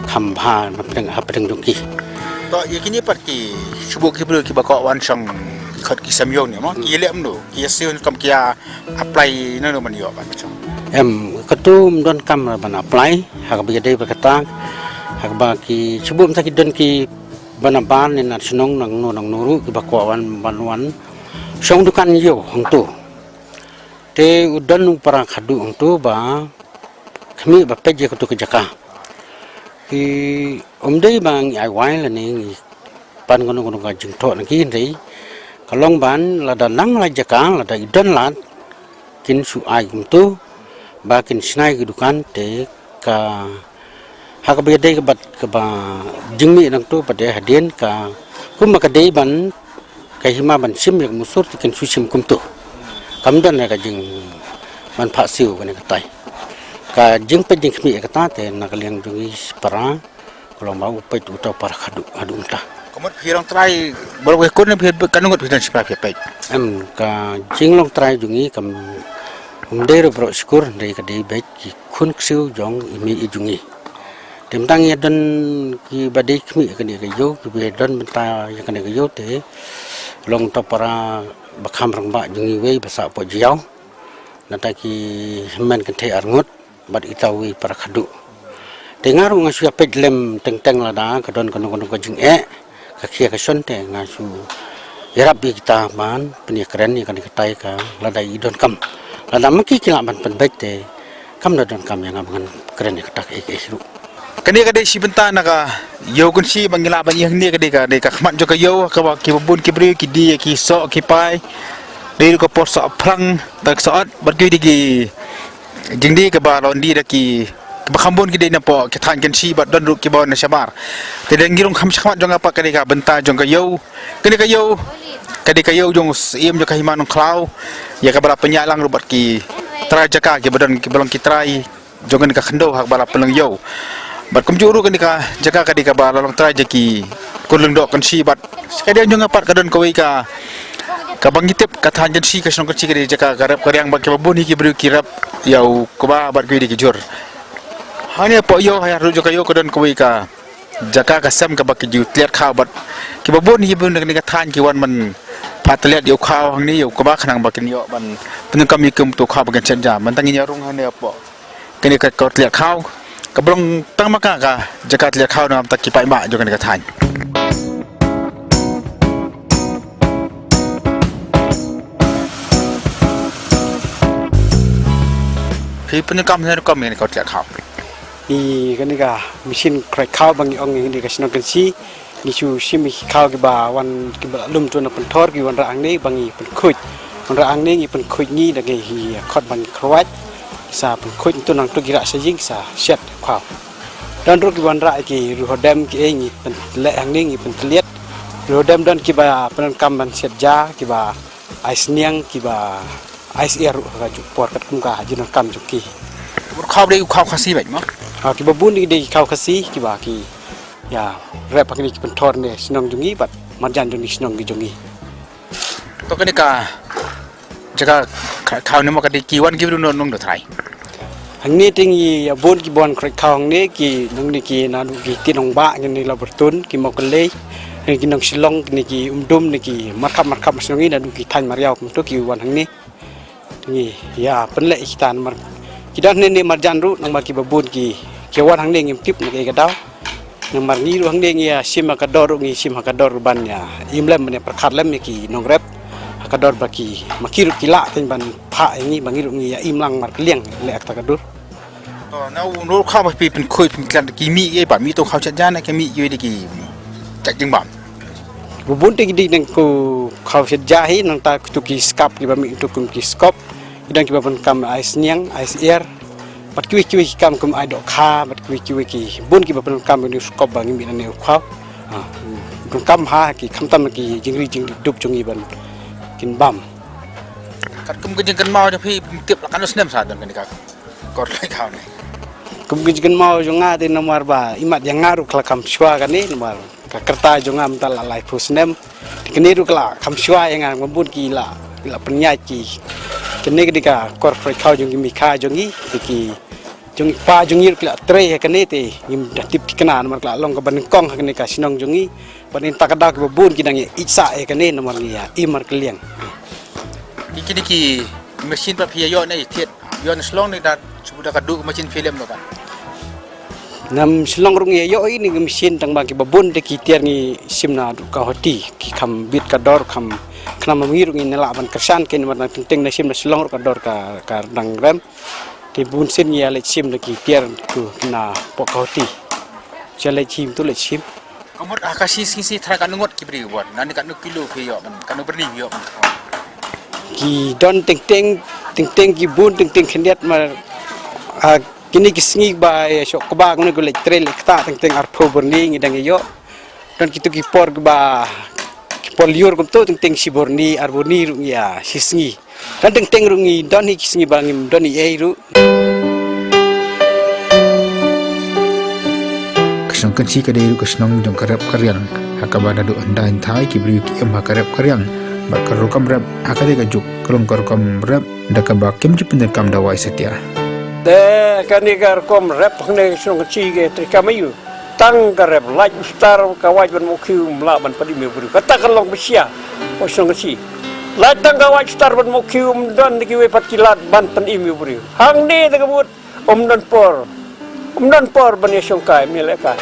kham bha na pdeng, ha pdeng jong ki. To ïa kine pat ki shu buh ki briew kiba kwah wan shong khot ki sem ïew ne mo, ki leh kumno, ki ïa siew ne kum ki ïa apply ne no ban ïoh ban shong? Em, katu ym don kam ban apply, ha kaba ïadei bad kata, ha kaba ki shu buh mynta ki don ki ba na bar ne na shnong nangno nangno ruh kiba kwah wan ban wan shong dukan ïew hangtu. Te u don u para khadduh hangtu ba khmih ba peit ïa katu ka jaka. Ki ym dei ba ngi ai wai lane ngi pan kano kano ka jingthoh na ki, hynrei ka long ban lada nang la jaka, lada i don lad, kin shu ai kumtu ba kin shna ïa ki dukan. Te ka, ha kaba ïadei ka bad kaba jingmih nangtu pat de hadien ka, kumba ka dei ban, ka hima ban shim ïa ka musur te kin shu shim kumtu. Kam don ïa ka jing ban phah siew kane katai. Ka jingpeit jingkhmih ïa kata te na ka liang jong ngi para ka long ba u peit uta u para khadduh haduh mynta. Ka mut phi long trai baroh ki khun ne phi, kano ngut phi don shipara phi peit? Em, ka jinglong trai jong ngi kam, ym dei ruh baroh shi kur, hynrei ka dei beit ki khun ksiew jong i mei i jong ngi. Te mynta ngi don kiba dei khmih ïa kane ka ïew, kiba don bynta ïa kane ka ïew te long uta u para ba kham rangbah jong ngi uwei ba sah poh Jaïaw. Nangta ki hynmen kynthei arngut bad ita uwei para khadduh. Te nga ruh nga shu ïa peit lem teng teng lada ka don kano kano ka jingeh, ka khia ka shon te nga shu ïarap ïa kita ban pynïakren ïa kane katai ka lada i donkam. Lada ma ki ki lah ban pynbeit te kam da donkam ïa nga ban kren ïa kata kaei kaei ruh. Kane ka dei shi bynta na ka ïew Kynshi ba ngi lah ban ïohi hangne, ka dei ka, dei ka khmat jong ka ïew kaba kiba bun ki briew ki die ïa ki soh ki pai. Dei ruh ka por soh phrang, ta ka soh ot bad ki dei ki jingdie kaba la wan die da ki, kiba kham bun ki dei na poh ki thaiñ Kynshi bad don ruh kiba wan na shabar. Te dei ngi rung kham shakhmat jong nga pat ka dei ka bynta jong ka ïew. Kane ka ïew, ka dei ka ïew jong u Syiem jong ka Hima Nongkhlaw, ïa kaba la pynïaid lang ruh bad ki trai jaka kiba don, kiba long ki trai jong kane ka khyndew ha kaba la pynlong ïew. Bad kumjuh ruh kane ka jaka ka dei kaba la long trai jong ki khun lyngdoh Kynshi bad ka dei jong nga pat ka don kawei ka, kaba ngi tip ka thaiñ Kynshi, ka shnong Kynshi ka dei jaka ka rep ka riang bad kiba bun hi ki briew ki rep ïa u kba bad kiwei de ki jhur. Hangne hapoh ïew, ha ïaroh jong ka ïew ka don kawei ka jaka ka sem kaba ki ju tliat khaw bad kiba bun hi bun na kane ka thaiñ ki wan ban phah tliat ïa u khaw hangne ïa u kba khnang ba kin ïoh ban pyndonkam ïa kumto khaw ba kin shet ja. Mynta ngin ïa rung hangne hapoh kane ka, ka tliat khaw kaba long tang ma ka, ka jaka tliat khaw na bynta ki paidbah jong kane ka thaiñ. Phi pyndonkam ne rukom ïa kane ka tliat khaw? Ïa kane ka machine khroit khaw ba ngi ong ïa kane ka shnong Kynshi, ngi shu shim ïa ki khaw kiba wan, kiba la lum to na pynthor, ki wanrah hangne ba ngi pynkhuid. Wanrah hangne ngi pynkhuid ngi da ngi hi khot ba ngi khroit. Sa pynkhuid to nang to ki rah sha ïing sa shet khaw. Don ruh ki wanrah ki ruhodem ki ei ngi pynleh hangne ngi pyntliat. Ruhodem don kiba pyndonkam ban shet ja, kiba ai sniang, kiba ai syiar ruh ha ka juh por katkum ka jingdonkam jong ki. Ruh khaw dei khaw Khasi bad mo? Ha, kiba bun dei khaw Khasi kiba ki ïa rep ha kine ki pynthor ne shnong jong ngi bad marjan jong ngi shnong ki jong ngi. To kane ka jaka kha-, khaw ne mo ka dei ki wan ki briew nong nong do trai? Hangne te ngi ïa bun ki wan khroit khaw hangne ki nong ne ki naduh ki Tin Nongbah, ngi ne Labartun, ki Mawkyllei, ngi ki nong Shillong, ngi ki Umdum, ngi ki markhap markhap shnong ngi naduh ki thaiñ Mariaw kumto ki wan hangne. Ngi ïa pynleh ïa kita namar ki don hangne ne marjan ruh namar kiba bun ki, ki wan hangne ngim tip na kaei ka daw. Namar ngi ruh hangne ngi ïa shim ha ka dor ruh ngi shim ha ka dor ban ïa im lem ban ïa pyrkhat lem ïa ki nongrep ha ka dor ba ki ma ki ruh ki lah tang ban phah ïa ngi ba ngi ruh ngi ïa im lang markylliang leh ha kata ka dur. To na u nor khaw ba phi pynkhuid pynkhlad ki mih ïa ba mih to khaw shet ja ne ki mih ïa ki shet jingbam? Ba bun te ki dei nang ko khaw shet ja hi nangta kito ki skap kiba mih to kum ki skop. Ki don kiba pyndonkam ai sniang ai syiar. Bad kiwei kiwei ki kam kum ai dohkha, bad kiwei kiwei ki bun kiba pyndonkam ïa u skop ba ngi mih lane u khaw. Ha, pyndonkam ha ki khamtam ki jingri jingdup jong ngi ban kin bam. Katkum ka jingkynmaw jong phi, phi tip la katno snem sa don kane ka kor lai khaw ne? Kum ka jingkynmaw jong nga te namar ba imat ïa nga ruh ka la kham shuwa kane namar ka kyrta jong nga mynta la laiphew snem. Te Kane ruh ka la kham shuwa ïa nga, ba bun ki la, ki la pynïaid ki. Kane ka dei ka kor pyrkhat jong ki mei kha jong ngi, te ki jong i pa jong ngi ruh ki la trei ha kane te ngim da tip thikna namar ka la long kaba nyngkong ha kane ka shnong jong ngi. Bad mynta ka daw kiba bun ki dang ïa ïeit sah ïa kane namar ngi ïa im markylliang. Ki kine ki machine ba phi ïa ïoh ne i thied ïoh na Shillong ne da shu da ka duh machine phi lem no ba. Nam Shillong ruh ngi ïa ïoh ine ki machine tang ba kiba bun te ki tiar ngi shim na duh Guwahati ki kham bit ka dor kham khnang ma ngi ruh ngi na lah ban kyrshan kein namar teng teng na shim na Shillong ruh ka dor ka ka dang rem. Te bun sien ngi ïa leit shim da ki tiar tu na pok Guwahati. Ïa leit shim tu leit shim. Ka mut ha ka shi sngi shi thrang katno ngut ki briew ban, nane katno kilo phi ïoh ban, katno byrni phi ïoh ban. Ki don teng teng, teng teng ki bun teng teng khyndiat mar, ah, kine ki sngi ba ïa shoh kba kumne ko leit trei leit ktah teng teng arphew byrni ngi dang ïoh. Don kitu ki por ba ki por lyiur kumtu teng teng shi byrni ar byrni ruh ngi ïa shi sngi. Don teng teng ruh ngi don hi ki sngi ba ngim don ei ei ruh. Ka shnong Kynshi ka dei ruh ka shnong jong ka rep ka riang ha kaba naduh hyndai hynthai ki briew ki im ha ka rep ka riang bad ka rukom rep ha ka dei ka juk ka long ka rukom rep da kaba kim ju pyndonkam dawai satia. Te kane ka rukom rep hangne ka shnong Kynshi ka trei kam aiu. Tang ka rep, lait u star ka wait ban mawkhiew, ym lah ban pynim ïa u briew. Kata ka long ba shia, o shnong Kynshi. Lait tang ka wait u star ban mawkhiew, ym don da kiwei pat ki lad ban pynim ïa u briew. Hangne da ka mut, ym don por. Ym don por ban ïa shongkai, ym ïa lehkai.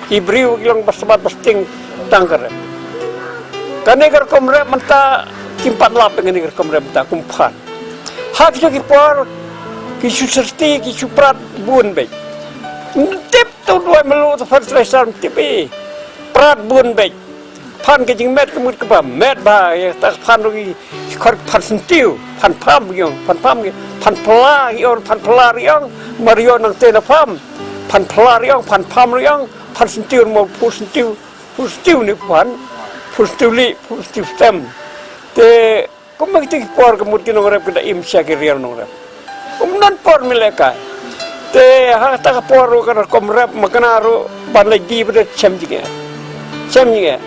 Ki briew ki long ba smat ba sting tang ka rep. Kane ka rukom rep mynta, kim pat lap ïa kane ka rukom rep mynta, kum phan. Ha kito ki por, ki shu syrti, ki shu prat bun beit. Ym tip to duwai mluh to fertilizer ym tip ei. Prat bun beit. Phan ka jingmet ka mut kaba met bha, ïa ta phan ruh ki khor phan syntiew, phan pham ki ong, phan pham ki, phan pla ki ong, phan pla ri ong, mar ïoh nangta na pham. Phan pla ri ong, phan pham ri ong, phan syntiew mo phu syntiew, phu syntiew ne phan, phu syntiew lieh, phu syntiew stem. Te Kumba kita ki por ka mut ki nongrep ki da im sha ki riaw nongrep. Ym don por mi lehkai. Te ha kata ka por ruh ka rukom rep ma kane ruh ban leit die ba da chem jingeh. Chem jingeh.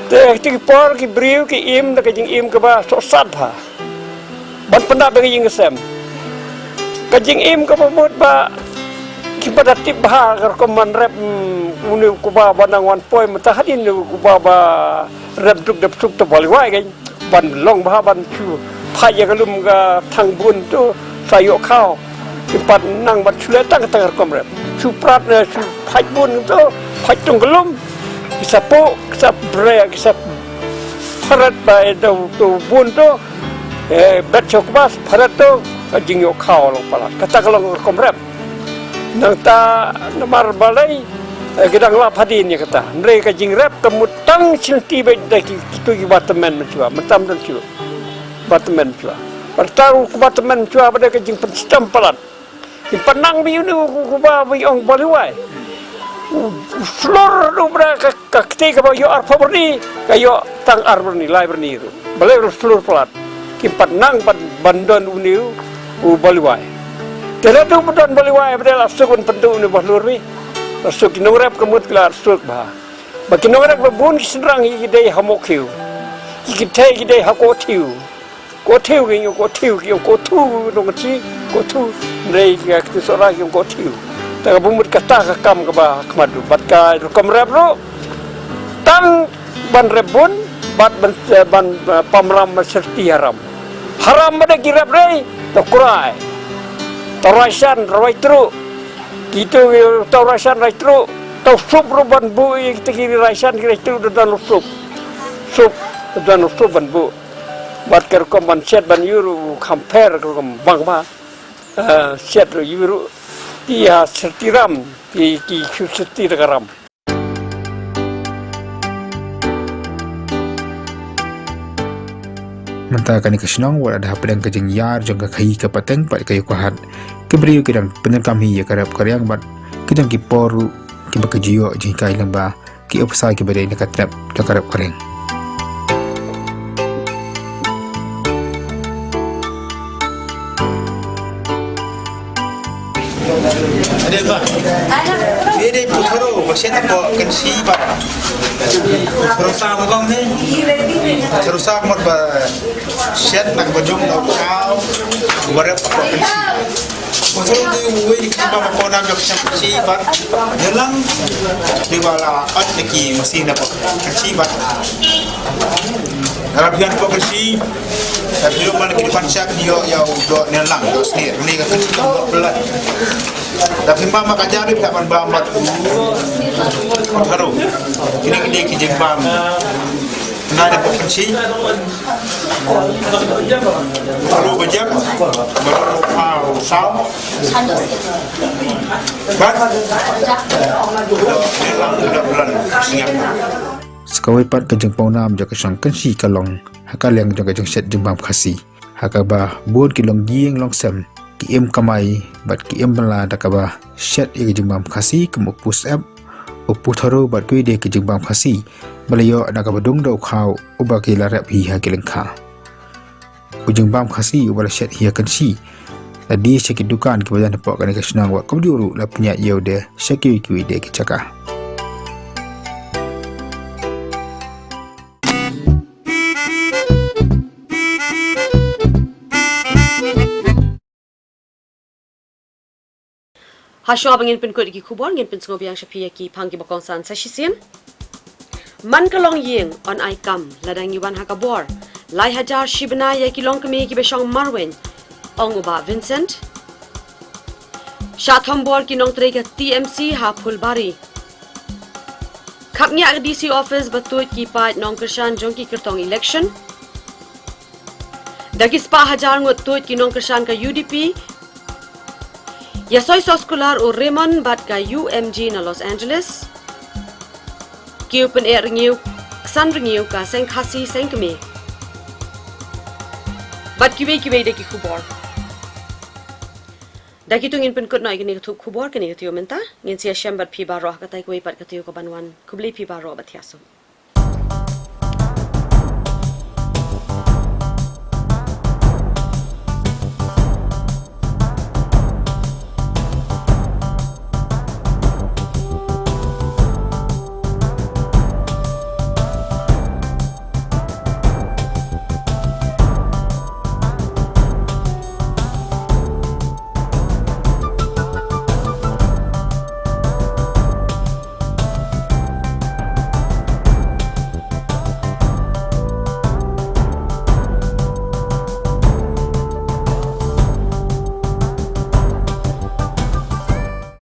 Te kita ki por ki briew ki im da ka jingim kaba sohsat bha. Ban pyndap da ka jingïasem. Ka jingim kaba mut ba kiba da tip bha ka rukom ban rep, mm, une u kba ba nang wan poi mynta hadien u kba ba rep duk dep suk te ba liwai kein. Ban long bha ban shu phai ïa ka lum ka thang bun to sa ïoh khaw. Ki pat nang ban shu leh tang tang rukom rep. Shu prat ne shu phai bun to phai tung ka lum. Ki sa pu, ki sa bre, ki sa pharet ba e to, to bun to. Eh, bet chok bas pharet to ka jingïoh khaw long palat. Kata ka long rukom rep. Nangta namar balei, eh, ki dang lap hadien ïa kata. Hynrei ka jingrep ka mut tang shi lynti beit da ki, kitu kiba tymmen mynshuwa, mynta ym don shuh. Ba tymmen mynshuwa. Bad ta u kiba tymmen mynshuwa ba da ka jingpynshitom palat. Ki pynang beit uni u, u, uba ba ïong ba liwai. U, u slur u ba da ka Ka kti kaba ïoh arphew byrni, ka ïoh tang ar byrni, lai byrni ruh. Balei ruh shlur palat. Kim pat nang ban, ban don une u, u ba liwai. Te lada u ba don ba liwai, ba dei la suk un pynduh une u ba hlur beit. La suk ki nongrep ka mut ki la suk bha. Ba ki nongrep ba bun ki shynrang hi ki dei ha Mawkhiew. Ki kynthei ki dei ha Kawthiew. Kawthiew ki ong, Kawthiew ki ong, Kawthu, nong chi, Kawthu. Hynrei ka kti Sohra ki ong Kawthiew. Te kaba mut kata ka kam kaba khmat ruh. Bad ka rukom rep ruh. Tang ban rep bun, bad ban, ban, eh, pamram ban syrti haram. Haram ba da ki rep rei, to krai. To raishan, rai tru. Kitu, to raishan, rai tru. To sup ruh ban bu, ïa kita ki raishan, ki rai tru, da don sup. Sup, da don sup ban bu. Bad ka rukom ban shet ban ïuh ruh kham pher ka rukom bang ba. Eh, shet ruh ïuh ruh ki ha syrti ram, ki, ki shu syrti da ka ram. Mynta kane ka shnong wat la da hapdeng ka jingïar jong ka khaïi ka pateng pat ka ïuh ka hat. Ki briew ki dang pyndonkam hi ïa ka rep ka riang bad ki dang ki por ruh kiba ki ju ïoh jinghikai lyngba ki ophisar kiba dei na ka trep da ka rep ka riang. Shet hapoh Kynshi bad Charosa, ma kong ne? Charosa, mut ba shet na kaba jong u khaw, ba rep hapoh Kynshi. Uto u dei uwei na ki jingbam ba pawnam jong ka shnong Kynshi bad Nirlang, dei ba la ot na ki masi na hapoh Kynshi bad Haba phi wan hapoh Kynshi, haba phi wan man ki dei ban shah, phi ïoh ïa u doh Nirlang, doh Snier. Kane ka Kynshi ka doh Pyllait. Haba phi bam ha ka jar, phi hap ban bam bad u Tharo. Kine ki dei ki jingbam. Nai hapoh Kynshi. Tharo ba jam. Ba doh, ah, saw. Bad Nirlang, doh Pyllait. Sngewbha pat, ka jingpawnam jong ka shnong Kynshi ka long ha ka liang jong ka jingshet jingbam Khasi, ha kaba bun ki longïing longsem ki im kamai bad ki im bylla da kaba shet ïa ka jingbam Khasi, kum u pu Syep, u pu Tharo bad kiwei de ki jingbam Khasi ba la ïoh na kaba dung da u khaw uba ki la rep hi ha ki lyngkha. U jingbam Khasi uba la shet hi ha Kynshi la die sha ki dukan kiba don hapoh kane ka shnong, wat kumjuh ruh la pynïaid ïa u de sha kiwei kiwei de ki jaka. Hashwa ba ngin pynkut ïa ki khubor, ngin pynsngew biang sha phi ïa ki phang kiba kongsan sa shisien. Man ka longïing yn ai kam lada ngi wan ha ka bor. Lai hajar shi bnai ïa ki longkmie kiba shong marweiñ, ong u Bah Vincent. Shah thombor ki nongtrei ka T M C ha Phulbari. Khapngiah ka D C office ba tuid ki paid nongkyrshan jong ki kyrtong election. Da ki spah hajar ngut tuid ki nongkyrshan ka U D P. Ïa soi soskular u Raymond bad ka U M G na Los Angeles. Kiew pyneh rngiew, ksan rngiew ka seng Khasi seng kmie. Bad kiwei kiwei de ki khubor. Da kitu ngin pynkut noh ïa kane ka thup khubor, kane ka taïew mynta. Ngin sa ïashem bad phi baroh ha katai kawei pat ka taïew kaban wan. Khublei phi baroh bad thiah suk.